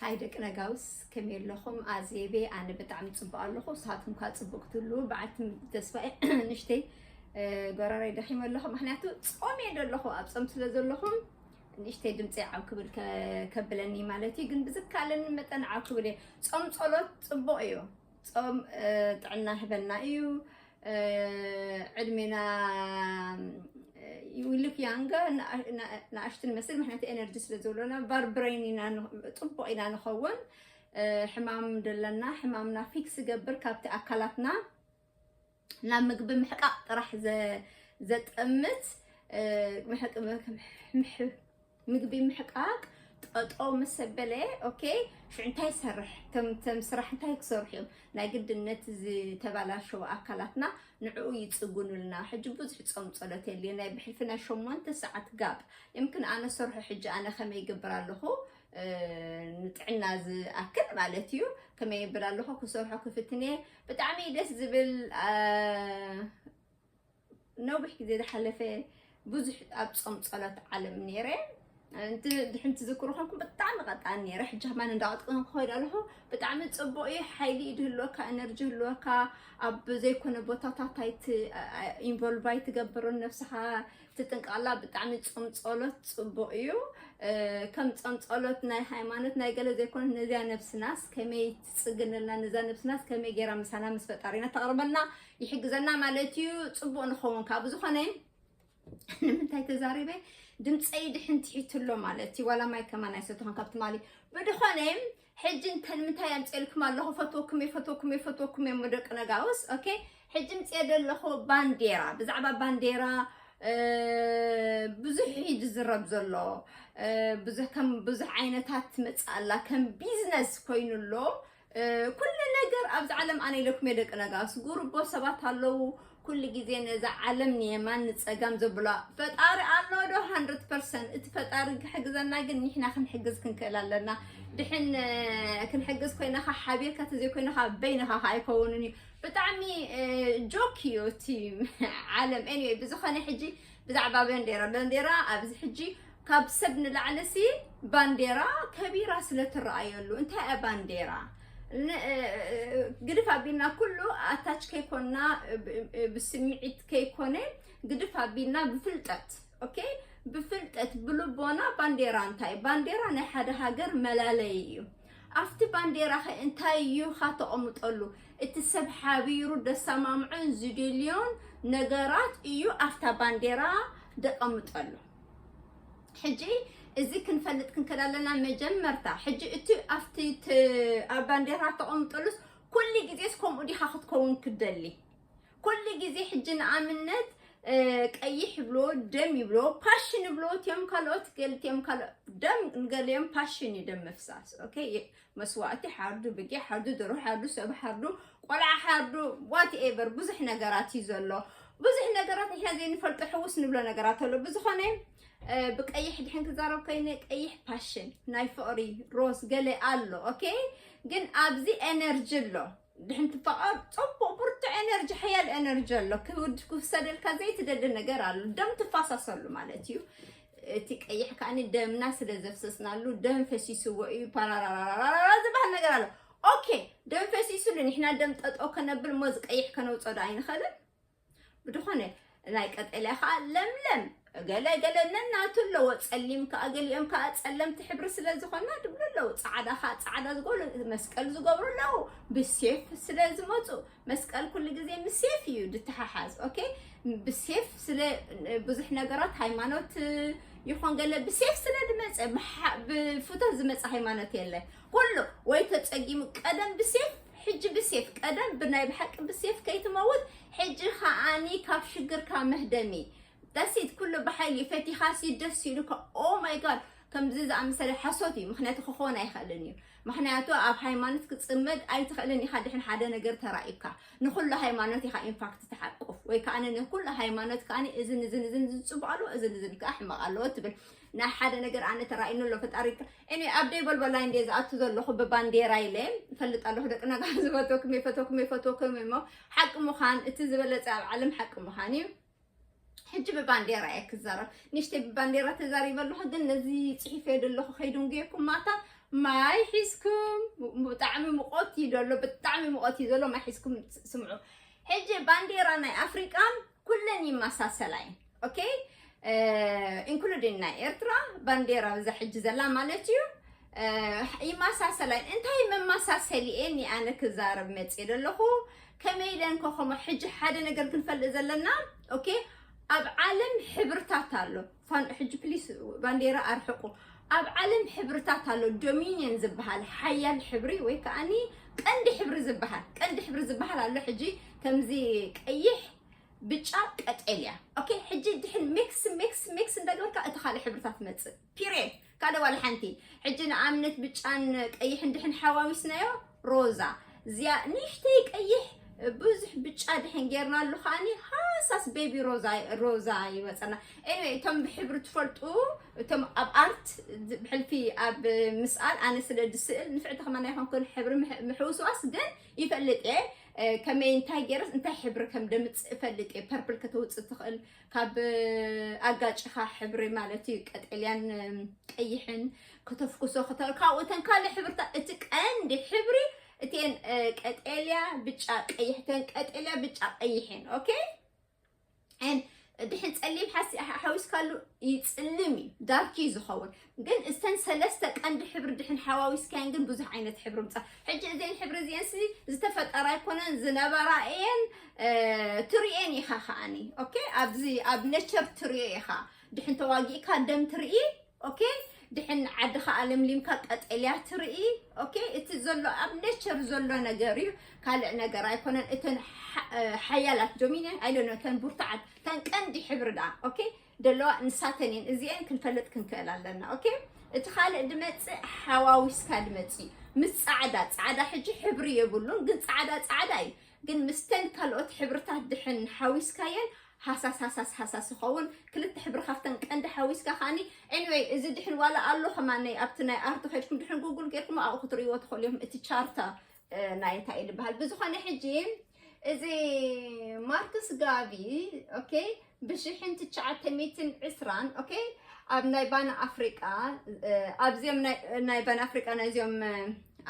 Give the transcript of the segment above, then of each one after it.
ኣይ ደቂ ነጋውስ ከመይ ኣለኹም? ኣዜቤ ኣነ ብጣዕሚ ጽቡቅ ኣለኹ። ንስኻትኩም ከኣ ጽቡቅ ክትህልዉ ብዓቲ ተስፋ እየ። ንሽተይ ጎረረይ ደኺመ ኣለኹ፣ ምክንያቱ ጾም እየ ዘለኹ። ኣብ ጾም ስለ ዘለኹም ንእሽተይ ድምፂ ዓው ክብል ከብለኒ ማለት እዩ። ግን ብዝካለኒ መጠን ዓው ክብል እየ። ጾም ጸሎት ጽቡቅ እዩ። ጾም ጥዕና ህበና እዩ። ዕድሜና ይውልክ ያንገ ንኣሽትን መስል ምክንያቱ ኤነርጂ ስለ ዘብለና ቫርብሬን ኢና፣ ጽቡቅ ኢና ንኸውን። ሕማም ደለና ሕማምና ፊክስ ገብር ካብቲ ኣካላትና ናብ ምግቢ ምሕቃቅ ጥራሕ ዘጠምት ምግቢ ምሕቃቅ ጠጦ ምስ ኣበለ ኦኬ ሽዑ እንታይ ይሰርሕ? ተም ስራሕ እንታይ ክሰርሑ እዮም? ናይ ግድነት ዝተባላሸወ ኣካላትና ንዕኡ ይጽጉኑልና። ሕጂ ብዙሕ ጾም ጸሎት የድልዮ። ናይ ብሕልፊ ናይ ሸሞንተ ሰዓት ጋብ የምክን ኣነ ሰርሖ ሕጂ ኣነ ከመይ ይገብር ኣለኹ ንጥዕና ዝኣክል ማለት እዩ። ከመይ ይብል ኣለኹ ክሰርሖ ክፍትን እየ። ብጣዕሚ ደስ ዝብል ነዊሕ ግዜ ዝሓለፈ ብዙሕ ኣብ ጾም ጸሎት ዓለም ነይረ። ድሕን ትዝክሩ ኮንኩም ብጣዕሚ ቀጣን ነይረ። ሕጂ ከማን እንዳቐጥቅን ክኸይድ ኣለኹ። ብጣዕሚ ጽቡቕ እዩ። ሓይሊ እዩ ዝህልወካ፣ ኤነርጂ ይህልወካ። ኣብ ዘይኮነ ቦታታት ኣይቲ ኢንቮልቭ ኣይትገብርን ነብስኻ ትጥንቀቕላ። ብጣዕሚ ጾም ጸሎት ጽቡቕ እዩ። ከም ጾም ጸሎት ናይ ሃይማኖት ናይ ገለ ዘይኮነት ነዚያ ነብስናስ ከመይ ትጽግንልና፣ ነዛ ነብስናስ ከመይ ገይራ ምሳና ምስ ፈጣሪና ተቕርበልና ይሕግዘና ማለት እዩ። ጽቡቕ ንኸውን ካብ ዝኾነ ንምንታይ ተዛሪበ ድምፀይ ድሕን ትሒትሎ ማለት እዩ። ዋላ ማይ ከማን ኣይሰተኹን ካብ ትማሊ ብድኾነ ሕጂ እንተ ንምንታይ ኣምፅኤልኩም ኣለኹ ፈትወኩም እየ ፈትወኩም እየ ፈትወኩም እየ ደቂ ነጋውስ ኦኬ። ሕጂ ምፅኤ ዘለኹ ባንዴራ ብዛዕባ ባንዴራ ብዙሕ እዩ ዝዝረብ ዘሎ። ብዙሕ ከም ብዙሕ ዓይነታት ትመፅእ ኣላ ከም ቢዝነስ ኮይኑ ኣሎ። ኩሉ ነገር ኣብዚ ዓለም ኣነ ኢለኩም እየ ደቂ ነጋስ ጉርቦ ሰባት ኣለዉ። ኩሉ ግዜ ነዛ ዓለም ንየማን ንፀጋም ዘብላ ፈጣሪ ኣሎ ዶ? ሃንድረድ ፐርሰንት እቲ ፈጣሪ ክሕግዘና ግን ንሕና ክንሕግዝ ክንክእል ኣለና። ድሕን ክንሕግዝ ኮይናኻ ሓቢርካ ተዘይኮይናኻ በይንኻ ከዓ ኣይከውንን እዩ። ብጣዕሚ ጆክ እዩ እቲ ዓለም። ኤኒወይ ብዝኾነ ሕጂ ብዛዕባ ባንዴራ ባንዴራ ኣብዚ ሕጂ ካብ ሰብ ንላዕሊ ሲ ባንዴራ ከቢራ ስለ ትረኣየሉ እንታይ እያ ባንዴራ? ግድፍ ኣቢልና ኩሉ ኣታች ከይኮና ብስምዒት ከይኮነ ግድፍ ኣቢልና ብፍልጠት ኦኬ ብፍልጠት ብልቦና ባንዴራ እንታይ ባንዴራ ናይ ሓደ ሃገር መላለይ እዩ። ኣብቲ ባንዴራ ኸ እንታይ እዩ ኻ ተቐምጠሉ? እቲ ሰብ ሓቢሩ ደሳማምዖን ዝደልዮን ነገራት እዩ ኣብታ ባንዴራ ደቐምጠሉ። ሕጂ እዚ ክንፈልጥ ክንክእል ኣለና። መጀመርታ ሕጂ እቲ ኣብቲ ኣብ ባንዴራ ተቐምጠሉስ ኩሉ ግዜስ ከምኡ ዲኻ ክትከውን ክደሊ? ኩሉ ግዜ ሕጂ ንኣብነት ቀይሕ ይብሎ ደም ይብሎ ፓሽን ይብሎ እትዮም ካልኦት ገልትዮም ካልኦት ደም ንገሊኦም ፓሽን እዩ ደም ምፍሳስ ኦኬ። መስዋእቲ ሓርዱ ብጊዕ ሓርዱ ደርሆ ሓርዱ ሰብ ሓርዱ ቆልዓ ሓርዱ ዋትኤቨር ብዙሕ ነገራት እዩ ዘሎ። ብዙሕ ነገራት ንሕና ዘይንፈልጦ ሕውስ ንብሎ ነገራት ኣሎ። ብዝኾነ ብቀይሕ ድሕን ክዛረብ ኮይነ ቀይሕ ፓሽን ናይ ፍቕሪ ሮዝ ገለ ኣሎ ኦኬ። ግን ኣብዚ ኤነርጂ ኣሎ ድሕን ትፋቐር ጽቡቕ ብርቱዕ ኤነርጂ ሓያል ኤነርጂ ኣሎ። ክውድ ክፍሰደልካ ዘይትደሊ ነገር ኣሎ። ደም ትፋሳሰሉ ማለት እዩ። እቲ ቀይሕ ከኣኒ ደምና ስለ ዘፍሰስናሉ ደም ፈሲስዎ እዩ ፓራራራራራ ዝበሃል ነገር ኣሎ። ኦኬ ደም ፈሲስሉ ንሕና ደም ጠጦ ከነብል ሞዝ ቀይሕ ከነውፀዶ ኣይንኽእልን። ብድኾነ ናይ ቀጠልያ ከዓ ለምለም ገለ ገለ ነናቱ ኣለዎ። ጸሊም ከዓ ገሊኦም ከዓ ጸለምቲ ሕብሪ ስለ ዝኾና ድብሉ ኣለዉ። ጻዕዳ ከዓ ጻዕዳ ዝገብሩ መስቀል ዝገብሩ ኣለዉ። ብሴፍ ስለ ዝመፁ መስቀል ኩሉ ግዜ ምስ ሴፍ እዩ ድተሓሓዝ። ኦኬ ብሴፍ ስለ ብዙሕ ነገራት ሃይማኖት ይኾን ገለ ብሴፍ ስለ ዝመፀ ብፍቶት ዝመፀ ሃይማኖት የለ። ኩሉ ወይ ተፀጊሙ ቀደም ብሴፍ ሕጂ ብሴፍ ቀደም ብናይ ብሓቂ ብሴፍ ከይትመውት ሕጂ ከዓኒ ካብ ሽግርካ መህደሚ ደሲት ኩሉ ብሓይሊ ፈቲኻ ሲ ደስ ኢሉካ ኦ ማይ ጋድ ከምዚ ዝኣመሰለ ሓሶት እዩ። ምክንያቱ ክኾን ኣይኽእልን እዩ። ምክንያቱ ኣብ ሃይማኖት ክፅመድ ኣይትኽእልን ኢኻ። ድሕን ሓደ ነገር ተራኢብካ ንኩሉ ሃይማኖት ኢኻ ኢንፋክት ትሓቁፍ ወይ ከዓ ንኩሉ ሃይማኖት ከዓ እዝን እዝን እዝን ዝፅቡቅ ኣሎ እዝን እዝን ከዓ ሕማቅ ኣለዎ ትብል። ናይ ሓደ ነገር ኣነ ተራኢኑ ኣሎ ፈጣሪ እኔ ኣብ ደይ በልበላይ እንደ ዝኣቱ ዘለኹ ብባንዴራ ኢለ ፈልጥ ኣለኹ። ደቂ ነጋ ዝፈትወኩም የፈትወኩም የፈትወኩም እሞ ሓቂ ምዃን እቲ ዝበለፀ ኣብ ዓለም ሓቂ ምዃን እዩ። ሕጂ ብባንዴራ እየ ክዛረብ። ንእሽተይ ብባንዴራ ተዛሪበ ኣለኹ፣ ግን ነዚ ጽሒፈዮ ዘለኹ ከይድንጉየኩም ማታ ማይ ሒዝኩም። ብጣዕሚ ሙቐት እዩ ዘሎ፣ ብጣዕሚ ሙቐት እዩ ዘሎ። ማይ ሒዝኩም ስምዑ። ሕጂ ባንዴራ ናይ ኣፍሪቃን ኩለን ይመሳሰላ እየን። ኦኬ፣ ኢንክሉዲን ናይ ኤርትራ ባንዴራ፣ እዛ ሕጂ ዘላ ማለት እዩ። ይመሳሰላ እየን። እንታይ መመሳሰሊኤን ኣነ ክዛረብ መፅእ ዘለኹ? ከመይ ኢለን ከኸሞ? ሕጂ ሓደ ነገር ክንፈልጥ ዘለና። ኦኬ፣ ኣብ ዓለም ሕብርታት ኣሎ። ሕጂ ፕሊስ ባንዴራ ኣርሕቁ። ኣብ ዓለም ሕብርታት ኣሎ። ዶሚኒየን ዝበሃል ሓያል ሕብሪ ወይ ከዓኒ ቀንዲ ሕብሪ ዝበሃል፣ ቀንዲ ሕብሪ ዝበሃል ኣሎ። ሕጂ ከምዚ ቀይሕ፣ ብጫ፣ ቀጠልያ። ኦኬ፣ ሕጂ ድሕን ሚክስ ሚክስ ሚክስ እንዳገበርካ እቲ ካልእ ሕብርታት መጽእ። ፒሪየድ። ካልእ ዋላ ሓንቲ። ሕጂ ንኣብነት ብጫን ቀይሕን ድሕን ሓዋዊስናዮ፣ ሮዛ። እዚኣ ንእሽተይ ቀይሕ፣ ብዙሕ ብጫ ድሕን ጌርናሉ ከዓኒ ሃሳስ ቤቢ ሮዛ፣ ሮዛ ይመጸና። ኤኒወይ፣ እቶም ብሕብሪ ትፈልጡ፣ እቶም ኣብ ኣርት፣ ብሕልፊ ኣብ ምስኣል ኣነ ስለ ድስእል ንፍዕቲ ከማን ኣይኮንኩን፣ ሕብሪ ምሕ-፣ ምሕውስዋስ ግን ይፈልጥ እየ። ከመይ እንታይ ገይረስ እንታይ ሕብሪ ከም ደምጽእ እፈልጥ እየ። ፐርፕል ከተውጽእ ትኽእል፣ ካብ ኣጋጭኻ ሕብሪ ማለት እዩ፣ ቀጠልያን ቀይሕን ከተፍኩሶ ከተል ካብኡ እተን ካልእ ሕብርታት፣ እቲ ቀንዲ ሕብሪ እተን ቀጠልያ፣ ብጫ፣ ቀይሕ፣ እተን ቀጠልያ፣ ብጫ፣ ቀይሕን። ኦኬ፣ ድሕን ጸሊም ሓዊስካሉ ይጽልም እዩ፣ ዳርክ እዩ ዝኸውን። ግን እስተን ሰለስተ ቀንዲ ሕብሪ ድሕን ሓዋዊስካየን ግን ብዙሕ ዓይነት ሕብሪ ምጻ። ሕጂ እዘን ሕብሪ እዚአን ሲ ዝተፈጠራ ኣይኮነን፣ ዝነበራ እየን። ትርእየን ኢኻ ከዓኒ። ኦኬ፣ ኣብዚ ኣብ ኔቸር ትርእዮ ኢኻ። ድሕን ተዋጊእካ ደም ትርኢ። ኦኬ፣ ድሕን ዓድኻ ኣለምሊምካ ቀጠልያ ትርኢ። ኦኬ፣ እቲ ዘሎ ኣብ ኔቸር ዘሎ ነገር እዩ፣ ካልእ ነገር ኣይኮነን። እተን ሓያላት ዶሚኒየን ኣይደነ እተን ቡርታዓት እተን ቀንዲ ሕብሪ ደኣ። ኦኬ፣ ደለዋ ንሳተን እየን። እዚአን ክንፈልጥ ክንክእል ኣለና። ኦኬ፣ እቲ ካልእ ድመጽእ ሓዋዊስካ ድመጽእ ምስ ጻዕዳ። ጻዕዳ ሕጂ ሕብሪ የብሉን፣ ግን ጻዕዳ ጻዕዳ እዩ። ግን ምስተን ካልኦት ሕብርታት ድሕን ሓዊስካየን ሃሳስ ሃሳስ ሃሳስ ይኸውን። ክልተ ሕብሪ ካብተን ቀንዲ ሓዊስካ ከዓኒ። ኤኒወይ፣ እዚ ድሕን ዋላ ኣሎ ከማነይ ኣብቲ ናይ ኣርት ከድኩም ድሕን ጉግል ጌርኩም ኣብኡ ክትርእይዎ ትኽእሉ እዮም። እቲ ቻርታ ናይ እንታይ እዩ ዝበሃል። ብዝኾነ ሕጂ እዚ ማርክስ ጋቪ፣ ኦኬ፣ ብሽሕን ትሽዓተ ሚእትን ዕስራን፣ ኦኬ፣ ኣብ ናይ ባን ኣፍሪቃ፣ ኣብዚኦም ናይ ባን ኣፍሪቃ፣ ናይዚኦም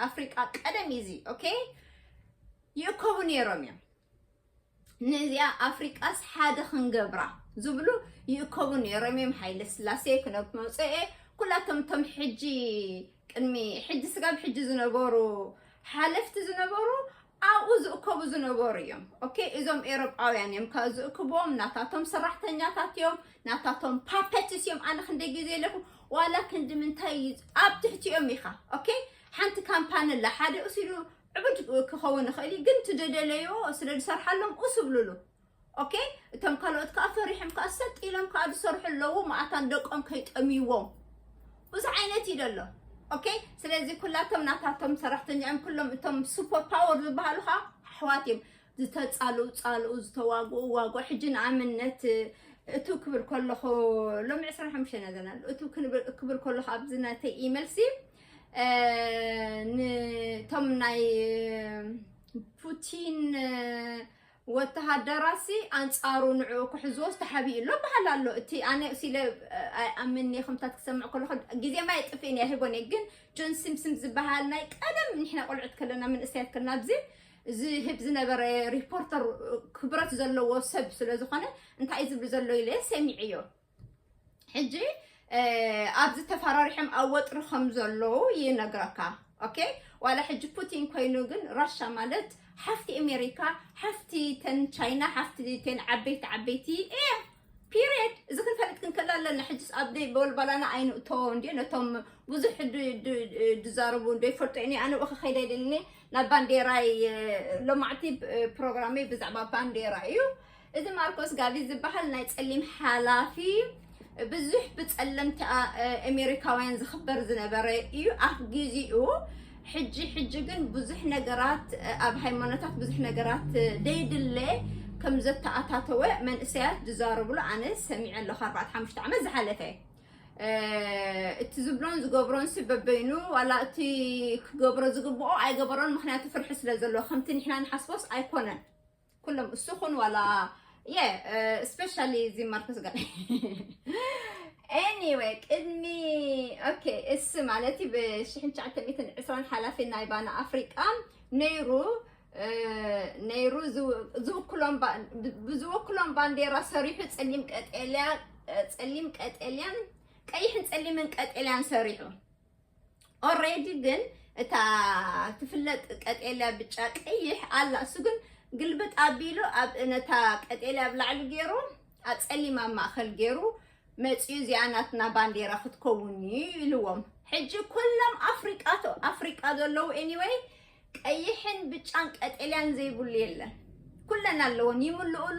ኣፍሪቃ ቀደም እዩ እዚ። ኦኬ፣ ይእከቡ ነይሮም እዮም። ነዚኣ ኣፍሪቃስ ሓደ ክንገብራ ዝብሉ ይእከቡ ነይሮም እዮም። ሃይለ ስላሴ ክነብ መውፅኤ ኩላቶም እቶም ሕጂ ቅድሚ ሕጂ ስጋብ ሕጂ ዝነበሩ ሓለፍቲ ዝነበሩ ኣብኡ ዝእከቡ ዝነበሩ እዮም። ኦኬ፣ እዞም ኤሮጳውያን እዮም ካብ ዝእክብዎም፣ ናታቶም ሰራሕተኛታት እዮም፣ ናታቶም ፓፐትስ እዮም። ኣነ ክንደይ ግዜ ኢለኩም ዋላ ክንዲ ምንታይ ኣብ ትሕቲኦም ኢኻ። ኦኬ፣ ሓንቲ ካምፓኒ ኣላ፣ ሓደ እሱ ኢሉ ዕቡድ ክኸውን ይኽእል እዩ፣ ግን ትደደለዮ ስለ ዝሰርሓሎም እሱ ብሉሉ። ኦኬ፣ እቶም ካልኦት ከዓ ፈሪሖም ከዓ ሰጥ ኢሎም ከዓ ዝሰርሑ ኣለዉ፣ መኣታን ደቆም ከይጠምይዎም። ብዙሕ ዓይነት እዩ ደሎ። ኦኬ፣ ስለዚ ኩላቶም ናታቶም ሰራሕተኛ እዮም። ኩሎም እቶም ሱፐር ፓወር ዝበሃሉ ከዓ ኣሕዋት እዮም። ዝተጻልኡ ጻልኡ፣ ዝተዋግኡ ዋግኡ። ሕጂ ንኣብነት እቱ ክብል ከለኹ፣ ሎሚ ዕስራን ሓሙሽተን ኢና ዘለና። እቱ ክንብል-፣ ክብል ከለኹ ኣብዚ ናተይ ኢመልሲ፣ እ፣ ንቶም ናይ ፑቲን ወተሃደራሲ ኣንጻሩ ንዕኡ ክሕዝዎ ዝተሓብኡ ኣሎ በሃል ኣሎ። እቲ ኣነ ሲለ ኣይኣምን እየ፣ ከምታት ክሰምዕ ከለኹ ግዜ ማይ ጥፍእን እየ፣ ኣይህቦን እየ። ግን ጆን ሲምፕስን ዝበሃል ናይ ቀደም ንሕና ቆልዑት ከለና፣ መንእሰያት ከለና ኣብዚ ዝህብ ዝነበረ ሪፖርተር ክብረት ዘለዎ ሰብ ስለ ዝኾነ እንታይ እዩ ዝብል ዘሎ ኢለ ሰሚዐዮ። ሕጂ፣ እ፣ ኣብዚ ተፈራሪሖም ኣብ ወጥሪ ከም ዘለዉ ይነግረካ። ኦኬ? ዋላ ሕጂ ፑቲን ኮይኑ ግን ራሻ ማለት ሓፍቲ ኣሜሪካ፣ ሓፍቲ ተን ቻይና፣ ሓፍቲ ተን ዓበይቲ ዓበይቲ እያ። ፒሪየድ። እዚ ክንፈልጥ ክንክእል ኣለና። ሕጅስ ኣብ ደይ በልባላና ኣይንእቶ እንዲ ነቶም ብዙሕ ድ-፣ ድ-፣ ድዛረቡ እንዶ ይፈልጡ እኔ ኣነ ብኡ ክኸይድ ኣይደልኒ። ናብ ባንዴራይ፣ እ፣ ሎማዕቲ፣ እ፣ ፕሮግራመይ ብዛዕባ ባንዴራ እዩ። እዚ ማርኮስ ጋቪ ዝበሃል ናይ ጸሊም ሓላፊ ብዙሕ ብጸለምቲ፣ እ፣ ኣሜሪካውያን ዝኽበር ዝነበረ እዩ። ኣብ ግዚኡ ሕጂ፣ ሕጂ ግን ብዙሕ ነገራት፣ እ፣ ኣብ ሃይማኖታት ብዙሕ ነገራት፣ እ፣ ደይድለ ከም ዘተኣታተወ መንእሰያት ዝዛረብሉ ኣነ ሰሚዐ ኣለኹ ኣርባዕተ ሓሙሽተ ዓመት ዝሓለፈ። እ፣ እቲ ዝብሎን ዝገብሮን ሲ በበይኑ፣ ዋላ እቲ ክገብሮ ዝግብኦ ኣይገበሮን፣ ምኽንያቱ ፍርሒ ስለ ዘለዎ፣ ከምቲ ንሕና ንሓስቦስ ኣይኮነን። ኩሎም እሱ ኹን ዋላ፣ የ፣ እ፣ ስፔሻሊ እዚ ማርኮስ ጋር Anyway, ቅድሚ okay እስ ማለት ብሽሕን ትሽዓተ ሚእትን ዕስራን ሓላፊ ናይ ባና ኣፍሪቃ ነይሩ ነይሩ ዝውክሎም ብዝወክሎም ባንዴራ ሰሪሑ ጸሊም ቀጠልያ ጸሊም ቀጠልያን ቀይሕን ጸሊምን ቀጠልያን ሰሪሑ። Already ግን እታ ትፍለጥ ቀጠልያ ብጫ ቀይሕ ኣላ። እሱ ግን ግልብጥ ኣቢሉ ኣብ ነታ ቀጠልያ ኣብ ላዕሊ ገይሩ ኣብ ጸሊም ኣብ ማእከል ገይሩ መጺኡ እዚኣ ናትና ባንዴራ ክትከውን እዩ ኢልዎም። ሕጂ ኩሎም ኣፍሪቃ ኣፍሪቃ ዘለዉ anyway ቀይሕን ብጫን ቀጠልያን ዘይብሉ የለን። ኩለን ኣለዎን ይምልኡሉ።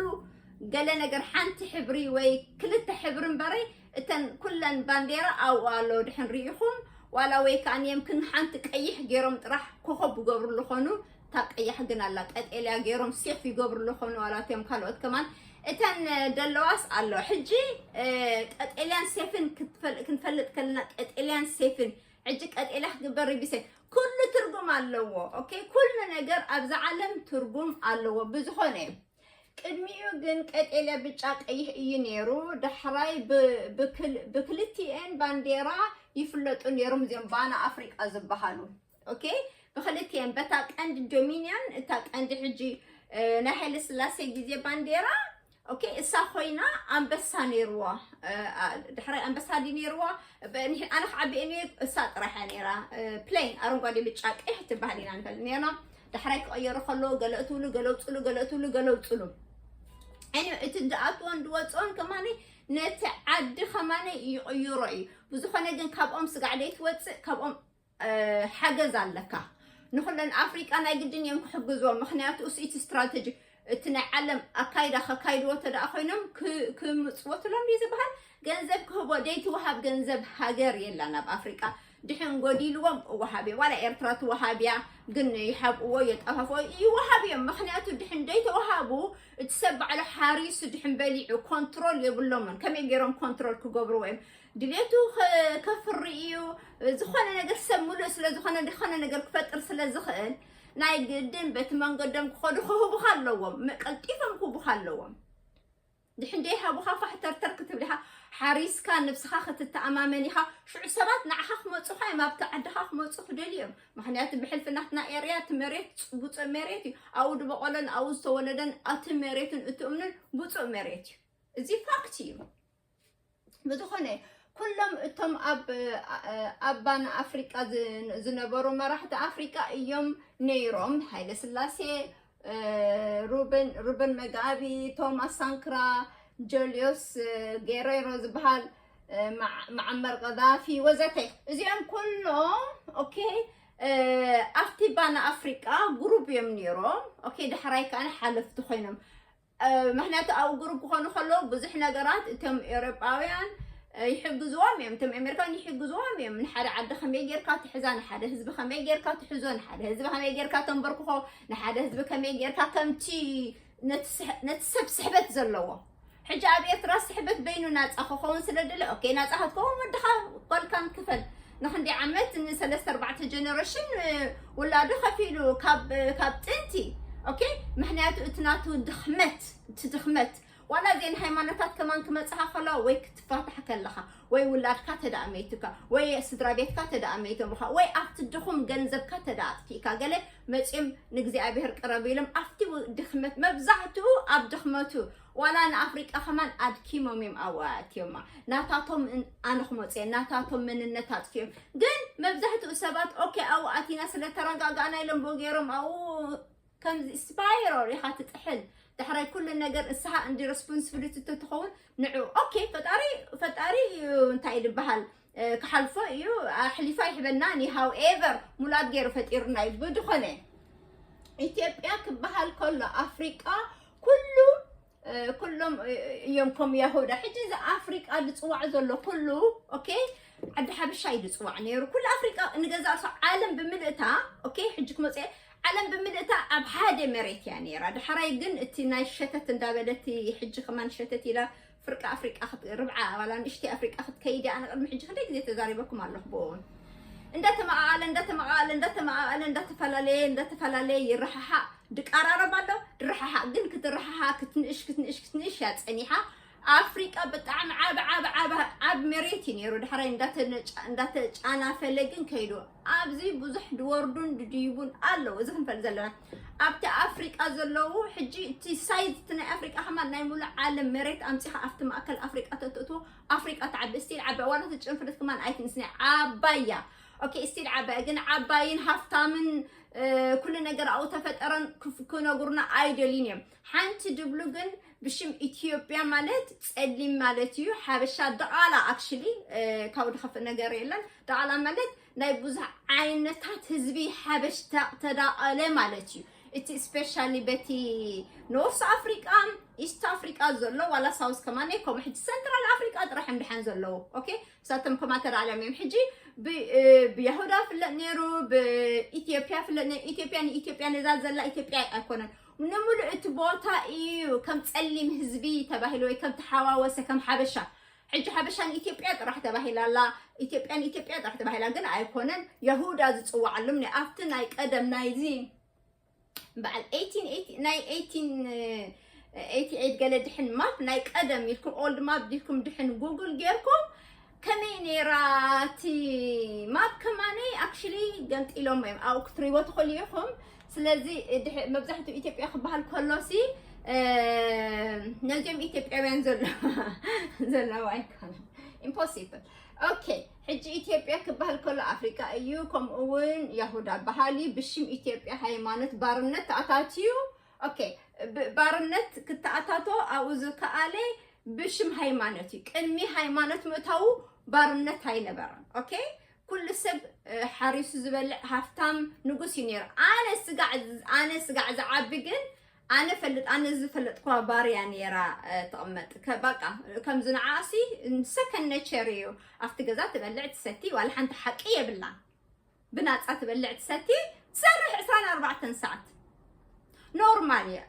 ገለ ነገር ሓንቲ ሕብሪ ወይ ክልተ ሕብሪ እምበረይ እተን ኩለን ባንዴራ ኣብኡ ኣለዎ። ድሕን ርኢኹም ዋላ ወይ ከዓ የምክን ሓንቲ ቀይሕ ገይሮም ጥራሕ ኮኸብ ይገብሩ ኣለኾኑ። እታ ቀያሕ ግን ኣላ ቀጠልያ ገይሮም ሴፍ ይገብሩ ኣለኾኑ። ዋላ እቶም ካልኦት ከማን እተን ደለዋስ ኣሎ። ሕጂ ቀጠልያን ሴፍን ክንፈልጥ ከለና ቀጠልያን ሴፍን ሕጂ ቀጠልያ ክግበር ሪቢሰ ኩሉ ትርጉም ኣለዎ። Okay ኩሉ ነገር ኣብዛ ዓለም ትርጉም ኣለዎ። ብዝኾነ ቅድሚኡ ግን ቀጠልያ ብጫ ቀይሕ እዩ ነይሩ። ዳሕራይ ብክልቲኤን ባንዴራ ይፍለጡ ነይሮም እዚኦም ባና ኣፍሪቃ ዝበሃሉ። Okay ብክልቲኤን በታ ቀንዲ ዶሚኒያን እታ ቀንዲ ሕጂ ናይ ሃይለ ስላሴ ግዜ ባንዴራ okay እሳ ኮይና ኣንበሳ ነይርዋ። ድሕራይ ኣንበሳ ዲ ነይርዋ። ኣነ ክዓቢአ ነየ እሳ ጥራሕያ ነይራ። ፕሌን ኣረንጓዴ ብጫ ቀይሕ ትበሃል ኢና ንፈል ነርና። ዳሕራይ ክቐየሩ ከለዎ ገለ እትብሉ ገለ ውፅሉ ገለ እትብሉ ገለ ውፅሉ። Anyway እቲ ዝኣትዎን ዝወፅኦን ከማነ ነቲ ዓዲ ከማነ ይቕይሮ እዩ። ብዝኾነ ግን ካብኦም ስጋዕ ደይትወፅእ ካብኦም ሓገዝ ኣለካ። ንኩለን ኣፍሪቃ ናይ ግድን እዮም ክሕግዝዎም። ምክንያቱ እሱ እቲ ስትራተጂ እቲ ናይ ዓለም ኣካይዳ ከካይድዎ ተደኣ ኮይኖም ክምፅወትሎም እዩ ዝበሃል። ገንዘብ ክህቦ ደይትወሃብ ገንዘብ ሃገር የላን ኣብ ኣፍሪቃ። ድሕን ጎዲልዎም እወሃብ እዮም። ዋላ ኤርትራ ትወሃብ እያ ግን ይሓብእዎ የጠፋፍኦ ይወሃብ እዮም። ምክንያቱ ድሕን ደይተወሃቡ እቲ ሰብ ባዕሉ ሓሪሱ ድሕን በሊዑ ኮንትሮል የብሎምን። ከመይ ገይሮም ኮንትሮል ክገብርዎ እዮም? ድሌቱ ከፍሪ እዩ። ዝኾነ ነገር ሰብ ሙሉእ ስለ ዝኾነ ዝኾነ ነገር ክፈጥር ስለ ዝኽእል ናይ ግድን በቲ መንገዶም ክኸዱ ክህቡኻ ኣለዎም። ቀልጢፎም ክህቡኻ ኣለዎም። ድሕን ደይሃቡኻ ፋሕተርተር ክትብል ኢኻ። ሓሪስካ ንብስኻ ክትተኣማመን ኢኻ። ሽዑ ሰባት ንዓኻ ክመፁኻ እዮም ኣብቲ ዓድኻ ክመፁ ክደልዩ እዮም። ምክንያቱ ብሕልፊ ናትና ኤርያ እቲ መሬት ብፁዕ መሬት እዩ። ኣብኡ ዝበቆለን ኣብኡ ዝተወለደን እቲ መሬትን እቲ እምንን ብፁዕ መሬት እዩ። እዚ ፋክት እዩ። ብዝኾነ ኩሎም እቶም ኣብ ኣብ ባና ኣፍሪቃ ዝነበሩ መራሕቲ ኣፍሪቃ እዮም ነይሮም። ሃይለ ስላሴ፣ ሩበን ሩበን መጋቢ፣ ቶማስ ሳንክራ፣ ጆልዮስ ጌሬሮ ዝበሃል፣ መዓመር ቀዛፊ ወዘተ እዚኦም ኩሎም okay ኣብቲ ባና ኣፍሪቃ ግሩፕ እዮም ነይሮም። Okay ዳሕራይ ከዓ ሓለፍቲ ኮይኖም ምክንያቱ ኣብኡ ግሩፕ ክኾኑ ከለዉ ብዙሕ ነገራት እቶም ኤውሮጳውያን ይሕግዝዎም እዮም። እቶም ኣሜሪካን ይሕግዝዎም እዮም። ንሓደ ዓዲ ከመይ ጌርካ ትሕዛ፣ ንሓደ ህዝቢ ከመይ ጌርካ ትሕዞ፣ ንሓደ ህዝቢ ከመይ ጌርካ ተንበርክኾ፣ ንሓደ ህዝቢ ከመይ ጌርካ ከምቲ ነቲ ሰብ ስሕበት ዘለዎ ሕጂ ኣብ ኤርትራ ስሕበት በይኑ ናፃ ክኸውን ስለ ድለ okay ናፃ ክትከውን ወድኻ ጓልካን ክፈል ንክንደይ ዓመት ንሰለስተ ኣርባዕተ ጀነሬሽን ውላዱ ከፊሉ ካብ ካብ ጥንቲ okay ምክንያቱ እቲ ናቱ ድኽመት እቲ ድኽመት ዋላ እዚአን ሃይማኖታት ከማን ክመፅኻ ከለዋ ወይ ክትፋታሕ ከለኻ ወይ ውላድካ ተደኣ መይቱካ ወይ ስድራ ቤትካ ተደኣ መይቶምኻ ወይ ኣብቲ ድኹም ገንዘብካ ተደኣ ኣጥፊእካ ገለ መፂኦም ንእግዚኣብሔር ቅረብ ኢሎም ኣብቲ ድኽመት መብዛሕትኡ ኣብ ድኽመቱ ዋላ ንኣፍሪቃ ከማን ኣድኪሞም እዮም ኣብኣ ኣእትዮማ ናታቶም ኣነ ክመፅኦ ናታቶም መንነት ኣጥፊኦም ግን መብዛሕትኡ ሰባት okay ኣብኡ ኣቲና ስለተረጋጋእና ኢሎም ብኡ ገይሮም ኣብኡ ከምዚ ስፓይራል ኢኻ ትጥሕል ዳሕራይ ኩሉ ነገር ንስኻ እንዲ responsibility ተትኸውን ንዑ okay ፈጣሪ ፈጣሪ እዩ እንታይ ዝበሃል ክሓልፎ እዩ ኣሕሊፋ ይሕበና ኒ however ሙላት ገይሩ ፈጢሩና እዩ ብድኾነ ኢትዮጵያ ክበሃል ከሎ ኣፍሪቃ ኩሉ ኩሎም እዮም ከም ያሁዳ ሕጂ እዚ ኣፍሪቃ ዝፅዋዕ ዘሎ ኩሉ okay ዓዲ ሓበሻ እዩ ዝፅዋዕ ነይሩ ኩሉ ኣፍሪቃ ንገዛ ርሶ ዓለም ብምልእታ okay ሕጂ ክመፅአ ዓለም ብምልእታ ኣብ ሓደ መሬት እያ ነይራ ዳሕራይ ግን እቲ ናይ ሸተት እንዳበለቲ ሕጂ ከማን ሸተት ኢላ ፍርቂ ኣፍሪቃ ርብዓ ኣባላ ንእሽተይ ኣፍሪቃ ክትከይድ ኣነ ቅድሚ ሕጂ ክንደይ ግዜ ተዛሪበኩም ኣለኹ ብእውን እንዳተመቃቀለ እንዳተመቃቀለ እንዳተመቃቀለ እንዳተፈላለየ እንዳተፈላለየ ይረሓሓቅ ድቃራረብ ኣሎ ድረሓሓቅ ግን ክትረሓሓቅ ክትንእሽ ክትንእሽ ክትንእሽ እያ ፀኒሓ ኣፍሪቃ ብጣዕሚ ዓብ ዓብ ዓብ ዓብ መሬት እዩ ነይሩ። ድሕራይ እንዳተነጫ- እንዳተጫናፈለ ግን ከይዱ። ኣብዚ ብዙሕ ድወርዱን ድድይቡን ኣለዉ። እዚ ክንፈልጥ ዘለና ኣብቲ ኣፍሪቃ ዘለዉ ሕጂ እቲ ሳይዝ እቲ ናይ ኣፍሪቃ ከማን ናይ ሙሉእ ዓለም መሬት ኣምፂኻ ኣብቲ ማእከል ኣፍሪቃ ተትእትዎ ኣፍሪቃ ትዓቢ። እስቲል ዓቢ ዋላ ተጨንፍለት ከማን ኣይትንስኒ ዓባያ። ኦኬ፣ እስቲል ዓባያ ግን ዓባይን ሃፍታምን ኩሉ ነገር ኣብኡ ተፈጠረን ክነጉርና ኣይደልዩን እዮም። ሓንቲ ድብሉ ግን ብሽም ኢትዮጵያ ማለት ጸሊም ማለት እዩ። ሓበሻ ደቓላ ኣክሽሊ ካብኡ ድኸፍእ ነገር የለን። ደቓላ ማለት ናይ ብዙሕ ዓይነታት ህዝቢ ሓበሽ ተዳቐለ ማለት እዩ። እቲ ስፔሻሊ በቲ ኖርስ ኣፍሪቃ፣ ኢስት ኣፍሪቃ ዘሎ ዋላ ሳውስ ከማን ከምኡ ሕጂ ሰንትራል ኣፍሪቃ ጥራሕ እዮም ድሓን ዘለዉ። ኦኬ፣ ንሳቶም ከማ ተዳዕሎም እዮም። ሕጂ ብያሁዳ ፍለጥ ነይሩ፣ ብኢትዮጵያ ፍለጥ ነይሩ። ኢትዮጵያ ንኢትዮጵያ ነዛ ዘላ ኢትዮጵያ ኣይኮነን። ንምሉእ እቲ ቦታ እዩ ከም ጸሊም ህዝቢ ተባሂሉ ወይ ከም ተሓዋወሰ ከም ሓበሻ። ሕጂ ሓበሻ ንኢትዮጵያ ጥራሕ ተባሂላ ኣላ። ኢትዮጵያ ንኢትዮጵያ ጥራሕ ተባሂላ ግን ኣይኮነን። የሁዳ ዝጽዋዓሎም ናይ ኣብቲ ናይ ቀደም ናይዚ በዓል eighteen eighty ናይ eighteen eighty eight ገለ ድሕን ማፕ ናይ ቀደም ኢልኩም ኦልድ ማፕ ዲልኩም ድሕን ጉግል ጌርኩም ከመይ ነይራ እቲ ማፕ ከማኒ ኣክሽሊ ገምጢሎም እዮም ኣብኡ ክትሪዎ ትኽእሉ ኢኹም። ስለዚ መብዛሕትኡ ኢትዮጵያ ክበሃል ከሎሲ ነዚኦም ኢትዮጵያውያን ዘሎ ዘለዋ ኣይኮነን። ኢምፖሲብል። ኦኬ፣ ሕጂ ኢትዮጵያ ክበሃል ከሎ ኣፍሪቃ እዩ። ከምኡ እውን ያሁዳ በሃሊ ብሽም ኢትዮጵያ ሃይማኖት ባርነት ተኣታትዩ። ኦኬ፣ ባርነት ክተኣታቶ ኣብኡ ዝከኣለ ብሽም ሃይማኖት እዩ። ቅድሚ ሃይማኖት ምእታዉ ባርነት ኣይነበረን። ኦኬ፣ ኩሉ ሰብ ሓሪሱ ዝበልዕ ሃፍታም ንጉስ እዩ ነይሩ። ኣነ ስጋዕ ኣነ ስጋዕ ዝዓቢ ግን ኣነ ፈልጥ ኣነ ዝፈለጥኳ ባርያ ነይራ። ትቕመጥ በቃ ከምዚ ንዓሲ ሰከንድ ኔቸር እዩ። ኣብቲ ገዛ ትበልዕ ትሰቲ ዋላ ሓንቲ ሓቂ የብላን። ብናፃ ትበልዕ ትሰቲ ትሰርሕ ዕስራን ኣርባዕተን ሰዓት ኖርማል እየ።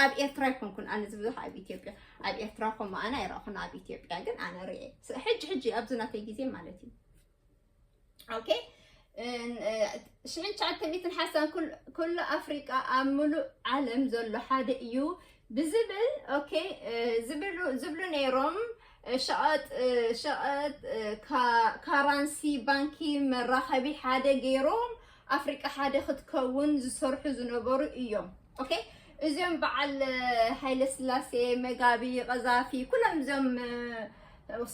ኣብ ኤርትራ ይኮንኩን ኣነ ዝብዙሕ ኣብ ኢትዮጵያ ኣብ ኤርትራ ከምኡ ኣነ ኣይረእኹን። ኣብ ኢትዮጵያ ግን ኣነ ርኤ ሕጂ ሕጂ ኣብዚ ናተይ ግዜ ማለት እዩ። ኦኬ፣ ሽሕን ትሽዓተ ሚእትን ሓምሳን ኩሉ ኣፍሪቃ ኣብ ሙሉእ ዓለም ዘሎ ሓደ እዩ ብዝብል ኦኬ ዝብሉ ዝብሉ ነይሮም። ሸቐጥ ሸቐጥ ካራንሲ ባንኪ መራኸቢ ሓደ ገይሮም ኣፍሪቃ ሓደ ክትከውን ዝሰርሑ ዝነበሩ እዮም። ኦኬ፣ እዚኦም በዓል ሃይለ ስላሴ፣ መጋቢ፣ ቀዛፊ ኩሎም እዚኦም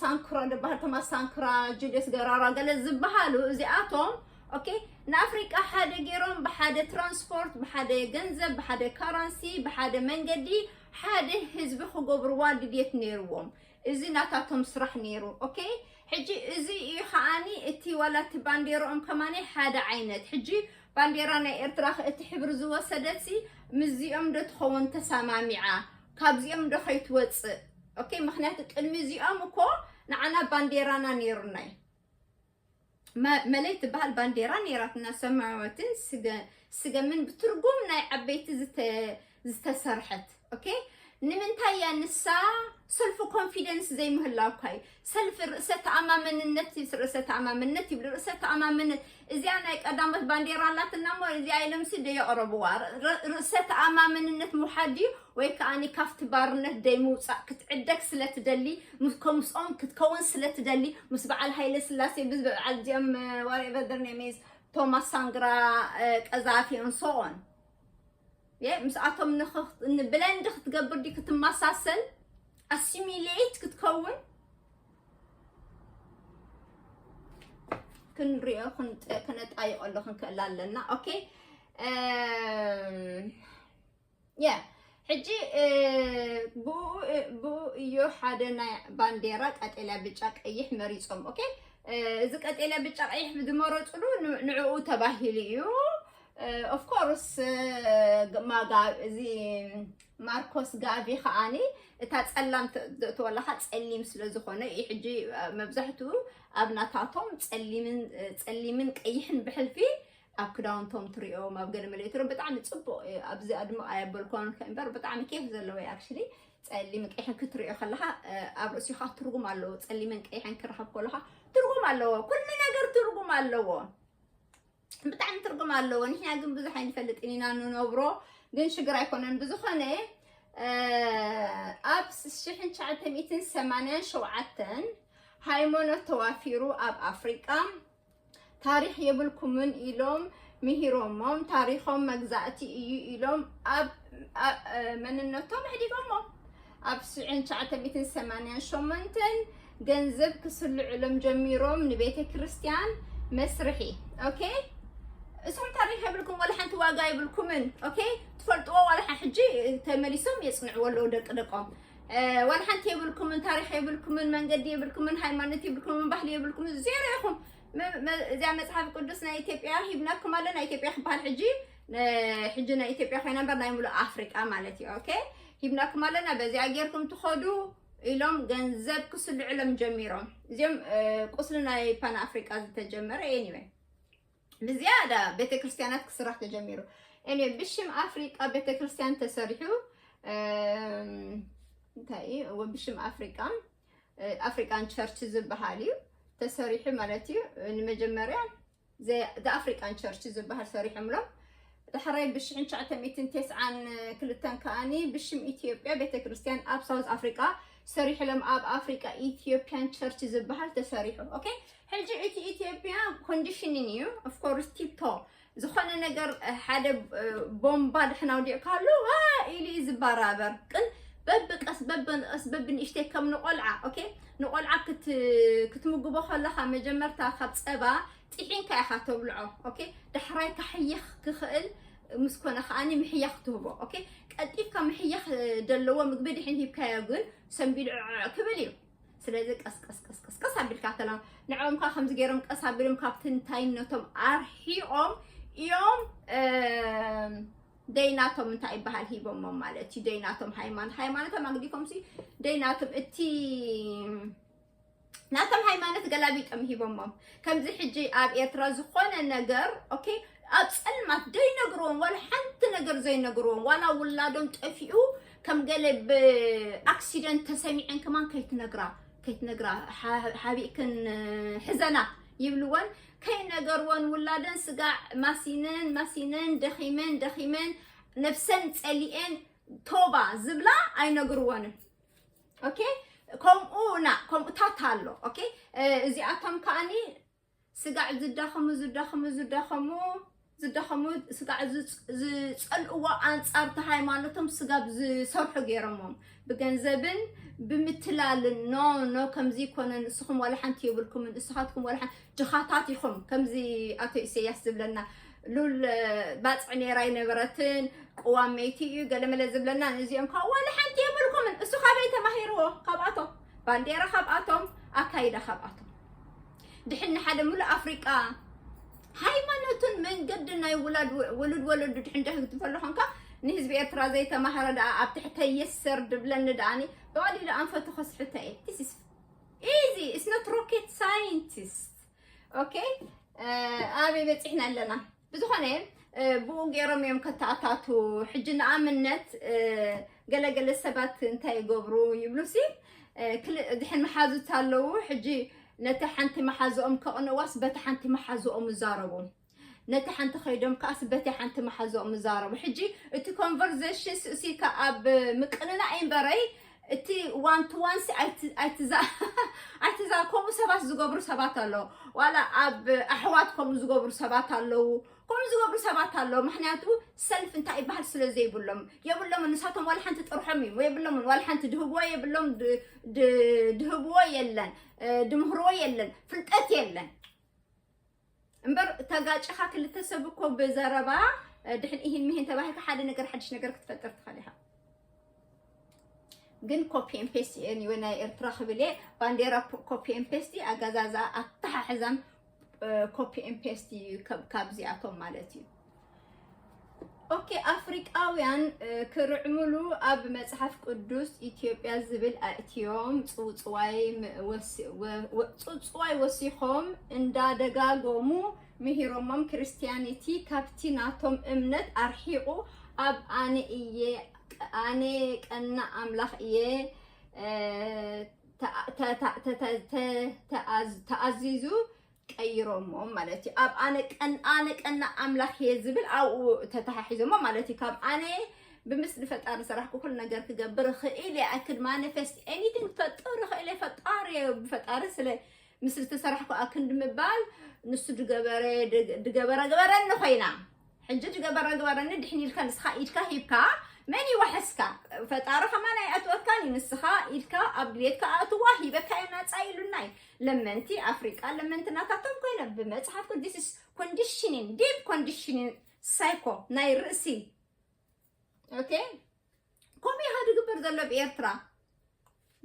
ሳንክራ ዝበሃል፣ ቶማስ ሳንክራ፣ ጁልዮስ ገራራ ገለ ዝበሃሉ እዚኣቶም ኦኬ ንኣፍሪቃ ሓደ ገይሮም ብሓደ ትራንስፖርት፣ ብሓደ ገንዘብ፣ ብሓደ ካራንሲ፣ ብሓደ መንገዲ ሓደ ህዝቢ ክገብርዋ ድልየት ነይርዎም። እዚ ናታቶም ስራሕ ነይሩ። ኦኬ ሕጂ እዚ እዩ ከዓኒ እቲ ዋላ እቲ ባንዴርኦም ከማኒ ሓደ ዓይነት። ሕጂ ባንዴራ ናይ ኤርትራ እቲ ሕብሪ ዝወሰደትሲ ምስዚኦም ዶ ትኸውን ተሰማሚዓ? ካብዚኦም ዶ ከይትወፅእ? ኦኬ ምክንያቱ ቅድሚ እዚኦም እኮ ንዓና ባንዴራና ነይሩናይ መለይ ትበሃል ባንዴራ ነይራትና ሰማያወትን ስገምን ብትርጉም ናይ ዓበይቲ ዝተሰርሐት። ኦኬ ንምንታይ እያ ንሳ ሰልፍ ኮንፊደንስ ዘይምህላውካ እዩ። ሰልፍ ርእሰ ተኣማመንነት ርእሰ ተኣማመንነት ይብሉ ርእሰ ተኣማመነት እዚኣ ናይ ቀዳሞት ባንዴራ ኣላትና እሞ እዚኣ ኢሎምሲ ደየቕረብዋ። ርእሰ ተኣማመንነት ምውሓድ ድዩ ወይ ከዓኒ ካብቲ ባርነት ደይ ምውፃእ ክትዕደግ ስለትደሊ ከምስኦም ክትከውን ስለትደሊ ምስ በዓል ሃይለ ስላሴ ብበዓል እዚኦም whatever their name is ቶማስ ሳንግራ ቀዛፊ እንሶኦን ምስኣቶም ብለንድ ክትገብር ዲ ክትመሳሰል ኣሲሚሌት ክትከውን ክንሪኦ ክነጣይቀሉ ክንክእል ኣለና። ኦኬ ያ ሕጂ ብኡ እዩ ሓደ ናይ ባንዴራ ቀጠልያ ብጫ ቀይሕ መሪጾም። ኦኬ እዚ ቀጠልያ ብጫ ቀይሕ ዝመረጽሉ ንዕኡ ተባሂሉ እዩ። ኦፍኮርስ ማጋ እዚ ማርኮስ ጋቪ ከዓኒ እታ ጸላም ዘእትወለካ ጸሊም ስለ ዝኾነ እዩ። ሕጂ መብዛሕትኡ ኣብ ናታቶም ጸሊምን ቀይሕን ብሕልፊ ኣብ ክዳውንቶም ትሪኦም ኣብ ገለ መለ ትሪኦም ብጣዕሚ ጽቡቕ ኣብዚ ኣድምቕ ኣየበልኳን እምበር ብጣዕሚ ኬፍ ዘለዎ እዩ። ኣክሽሊ ጸሊምን ቀይሕን ክትሪኦ ከለካ ኣብ ርእሲኻ ትርጉም ኣለዎ። ጸሊምን ቀይሕን ክረኸብ ከለካ ትርጉም ኣለዎ። ኩሉ ነገር ትርጉም ኣለዎ። ብጣዕሚ ትርጉም ኣለዎ። ንሕና ግን ብዙሕ ኣይንፈልጥን ኢና ንነብሮ ግን ሽግር ኣይኮነን። ብዝኾነ ኣብ ሽሕን ትሽዓተ ሚእትን ሰማንያን ሸውዓተን ሃይማኖት ተዋፊሩ ኣብ ኣፍሪቃ ታሪኽ የብልኩምን ኢሎም ምሂሮሞም፣ ታሪኾም መግዛእቲ እዩ ኢሎም ኣብ መንነቶም ኣሕዲጎሞም። ኣብ ሽሕን ትሽዓተ ሚእትን ሰማንያን ሸሞንተን ገንዘብ ክስልዑሎም ጀሚሮም ንቤተ ክርስቲያን መስርሒ። ኦኬ፣ እሶም ታሪኽ የብልኩም፣ ዋላ ሓንቲ ዋጋ የብልኩምን። ኦኬ፣ ትፈልጥዎ ዋላ ሓ-፣ ሕጂ ተመሊሶም የጽንዕዎ ኣለዉ ደቂ ደቆም። ዋላ ሓንቲ የብልኩምን፣ ታሪኽ የብልኩምን፣ መንገዲ የብልኩምን፣ ሃይማኖት የብልኩምን፣ ባህሊ የብልኩምን፣ ዜሮ ኢኹም። እዚኣ መጽሓፍ ቅዱስ ናይ ኢትዮጵያ ሂብናኩም ኣለና። ኢትዮጵያ ክበሃል ሕጂ ሕጂ ናይ ኢትዮጵያ ኮይና እምበር ናይ ሙሉእ ኣፍሪቃ ማለት እዩ። ኦኬ፣ ሂብናኩም ኣለና፣ በዚኣ ጌርኩም ትኸዱ ኢሎም ገንዘብ ክስልዑሎም ጀሚሮም። እዚኦም ቁስሊ ናይ ፓን ኣፍሪቃ ዝተጀመረ። ኤኒወይ፣ ብዝያዳ ቤተክርስትያናት ክስራሕ ተጀሚሩ። ኤኒወይ፣ ብሽም ኣፍሪቃ ቤተክርስትያን ተሰሪሑ። እንታይ እዩ? ብሽም ኣፍሪቃ ኣፍሪቃን ቸርች ዝበሃል እዩ ተሰሪሑ ማለት እዩ። ንመጀመርያ ኣፍሪቃን ቸርች ዝበሃል ሰሪሖምሎም። ዳሕራይ ብሽሕን ትሽዓተ ሚእትን ተስዓን ክልተን ከኣኒ ብሽም ኢትዮጵያ ቤተክርስትያን ኣብ ሳውዝ ኣፍሪቃ ሰሪሕሎም። ኣብ ኣፍሪቃ ኢትዮጵያን ቸርች ዝበሃል ተሰሪሑ። ኦኬ፣ ሕጂ እቲ ኢትዮጵያ ኮንዲሽኒን እዩ። ኦፍኮርስ ቲፕቶ ዝኾነ ነገር ሓደ ቦምባ ድሕና ውዲቕካሉ ዋ ኢሉ እዩ ዝባራበር። ቅን በብቀስ በብንእስ በብንእሽተይ ከም ንቆልዓ። ኦኬ፣ ንቆልዓ ክትምግቦ ከለካ መጀመርታ ካብ ፀባ ጢሒንካ ኢኻ ተብልዖ። ኦኬ፣ ዳሕራይ ካሕይኽ ክኽእል ምስ ኮነ ከኣኒ ምሕያኽ ትህቦ። ኦኬ፣ ቀልጢፍካ ምሕያኽ ደለዎ ምግቢ ድሕን ሂብካዮ ግን ሰንቢዱ ዕዕዕ ክብል እዩ። ስለዚ ቀስ ቀስ ቀስ ቀስ ቀስ ኣቢልካ ተላ ንዕኦም ከኣ ከምዚ ገይሮም ቀስ ኣቢሎም ካብቲ እንታይነቶም ኣርሒቖም እዮም። ደይናቶም እንታይ ይበሃል ሂቦሞም ማለት እዩ። ደይናቶም ሃይማኖት፣ ሃይማኖቶም ኣግዲፎም ሲ ደይናቶም እቲ ናቶም ሃይማኖት ገላቢጦም ሂቦሞም። ከምዚ ሕጂ ኣብ ኤርትራ ዝኾነ ነገር ኦኬ፣ ኣብ ጸልማት ዘይነግርዎም ዋላ ሓንቲ ነገር ዘይነግርዎም ዋላ ውላዶም ጠፊኡ ከም ገለ ብኣክሲደንት ተሰሚዐን ከማን ከይትነግራ ከይትነግራ ሓቢእክን ሕዘና ይብልወን። ከይነገርወን ውላደን ስጋዕ ማሲነን ማሲነን ደኺመን ደኺመን ነብሰን ጸሊኤን ቶባ ዝብላ ኣይነግርወንን። ኦኬ፣ ከምኡ ና ከምኡታት ኣሎ። ኦኬ፣ እዚኣቶም ከኣኒ ስጋዕ ዝዳኸሙ ዝዳኸሙ ዝዳኸሙ ዝዳኸሙ ስጋዕ ዝጸልእዎ ኣንጻርቲ ሃይማኖቶም ስጋብ ዝሰርሑ ገይሮሞም ብገንዘብን ብምትላልን። ኖ ኖ፣ ከምዚ ይኮነ፣ ንስኹም ዋላ ሓንቲ የብልኩምን፣ ንስኻትኩም ዋላ ሓንቲ ድኻታት ኢኹም። ከምዚ ኣቶ ኢሰያስ ዝብለና ሉል ባጽዕ ነይራ ኣይነበረትን፣ ቅዋም መይቲ እዩ ገለመለ ዝብለና። ንዚኦም ካብ ዋላ ሓንቲ የብልኩምን። እሱ ካበይ ተማሂርዎ? ካብኣቶም። ባንዴራ ካብኣቶም፣ ኣካይዳ ካብኣቶም። ድሕን ንሓደ ሙሉእ ኣፍሪቃ ሃይማኖቱን መንገዲ ናይ ውላድ ውሉድ ወለዱ ድሕን ደህግድፈሉ ኾንካ ንህዝቢ ኤርትራ ዘይተማሃረ ደኣ ኣብ ትሕተይ የሰር ድብለኒ ደኣኒ ብቐሊሉ ኣንፈቱ ከስሕተ እየ። This is easy, it's not rocket scientist. ኦኬ፣ ኣበይ በፂሕና ኣለና? ብዝኾነ ብኡ ገይሮም እዮም ከተኣታቱ። ሕጂ ንኣብነት ገለገለ ሰባት እንታይ ይገብሩ ይብሉ ሲ ድሕን መሓዙት ኣለዉ። ሕጂ ነቲ ሓንቲ መሓዝኦም ከቕንዋስ በቲ ሓንቲ መሓዝኦም ይዛረቡ፣ ነቲ ሓንቲ ከይዶም ከኣስ በቲ ሓንቲ መሓዝኦም ይዛረቡ። ሕጂ እቲ ኮንቨርዜሽን ስእሲካ ኣብ ምቅንና እምበረይ እቲ ዋን ቱ ዋን ኣይትዛ ከምኡ ሰባት ዝገብሩ ሰባት ኣለዉ። ዋላ ኣብ ኣሕዋት ከምኡ ዝገብሩ ሰባት ኣለዉ። ከምኡ ዝገብሩ ሰባት ኣለዉ። ምክንያቱ ሰልፍ እንታይ ይበሃል ስለ ዘይብሎም የብሎም። ንሳቶም ዋላ ሓንቲ ጥርሖም እዩ የብሎም። ዋላ ሓንቲ ድህብዎ የብሎም። ድህብዎ የለን፣ ድምህርዎ የለን፣ ፍልጠት የለን። እምበር ተጋጭኻ ክልተ ሰብ እኮ ብዘረባ ድሕን ኢሂን ምሂን ተባሂልካ ሓደ ነገር ሓድሽ ነገር ክትፈጥር ትኽእል ኢኻ። ግን ኮፒ ኤን ፔስት እየን ይወ ናይ ኤርትራ ክብል እየ። ባንዴራ ኮፒ ኤን ፔስት፣ ኣገዛዛ ኣተሓሕዛን ኮፒ ኤን ፔስት እዩ ካብዚኣቶም ማለት እዩ። ኦኬ፣ ኣፍሪቃውያን ክርዕምሉ ኣብ መጽሓፍ ቅዱስ ኢትዮጵያ ዝብል ኣእትዮም ጽውጽዋይ ጽውጽዋይ ወሲኾም እንዳደጋገሙ ምሂሮሞም። ክርስትያኒቲ ካብቲ ናቶም እምነት ኣርሒቑ ኣብ ኣነ እየ ኣነ ቀና ኣምላኽ እየ ተኣዚዙ ቀይሮሞ ማለት እዩ። ኣብ ኣነ ቀን ኣነ ቀና ኣምላኽ እየ ዝብል ኣብኡ ተተሓሒዞሞ ማለት እዩ። ካብ ኣነ ብምስሊ ፈጣሪ ዝሰራሕኩ ኩሉ ነገር ክገብር እኽእል እየ። I could manifest anything ክፈጥር እኽእል እየ። ፈጣሪ እየ፣ ብፈጣሪ ስለ ምስሊ ዝተሰራሕኩ ኣክንዲ ምባል፣ ንሱ ድገበረ፣ ድግ-፣ ድገበረ ግበረኒ ኮይና። ሕጂ ድገበረ ግበረኒ ድሕን ኢልካ ንስኻ ኢድካ ሂብካ መን ይዋሕስካ? ፈጣሪ ከማን ኣይኣትወካን እዩ። ንስኻ ኢድካ ኣብ ድሌትካ ኣእትዋ፣ ሂበካ እዩ፣ ናፃ ኢሉና እዩ። ለመንቲ ኣፍሪቃ ለመንቲ ናታቶም ኮይነ ብመፅሓፍ ቅዱስ conditioning፣ deep conditioning፣ ሳይኮ ናይ ርእሲ። ኦኬ፣ ከምኡ ኢኻ ዝግበር ዘሎ ብኤርትራ።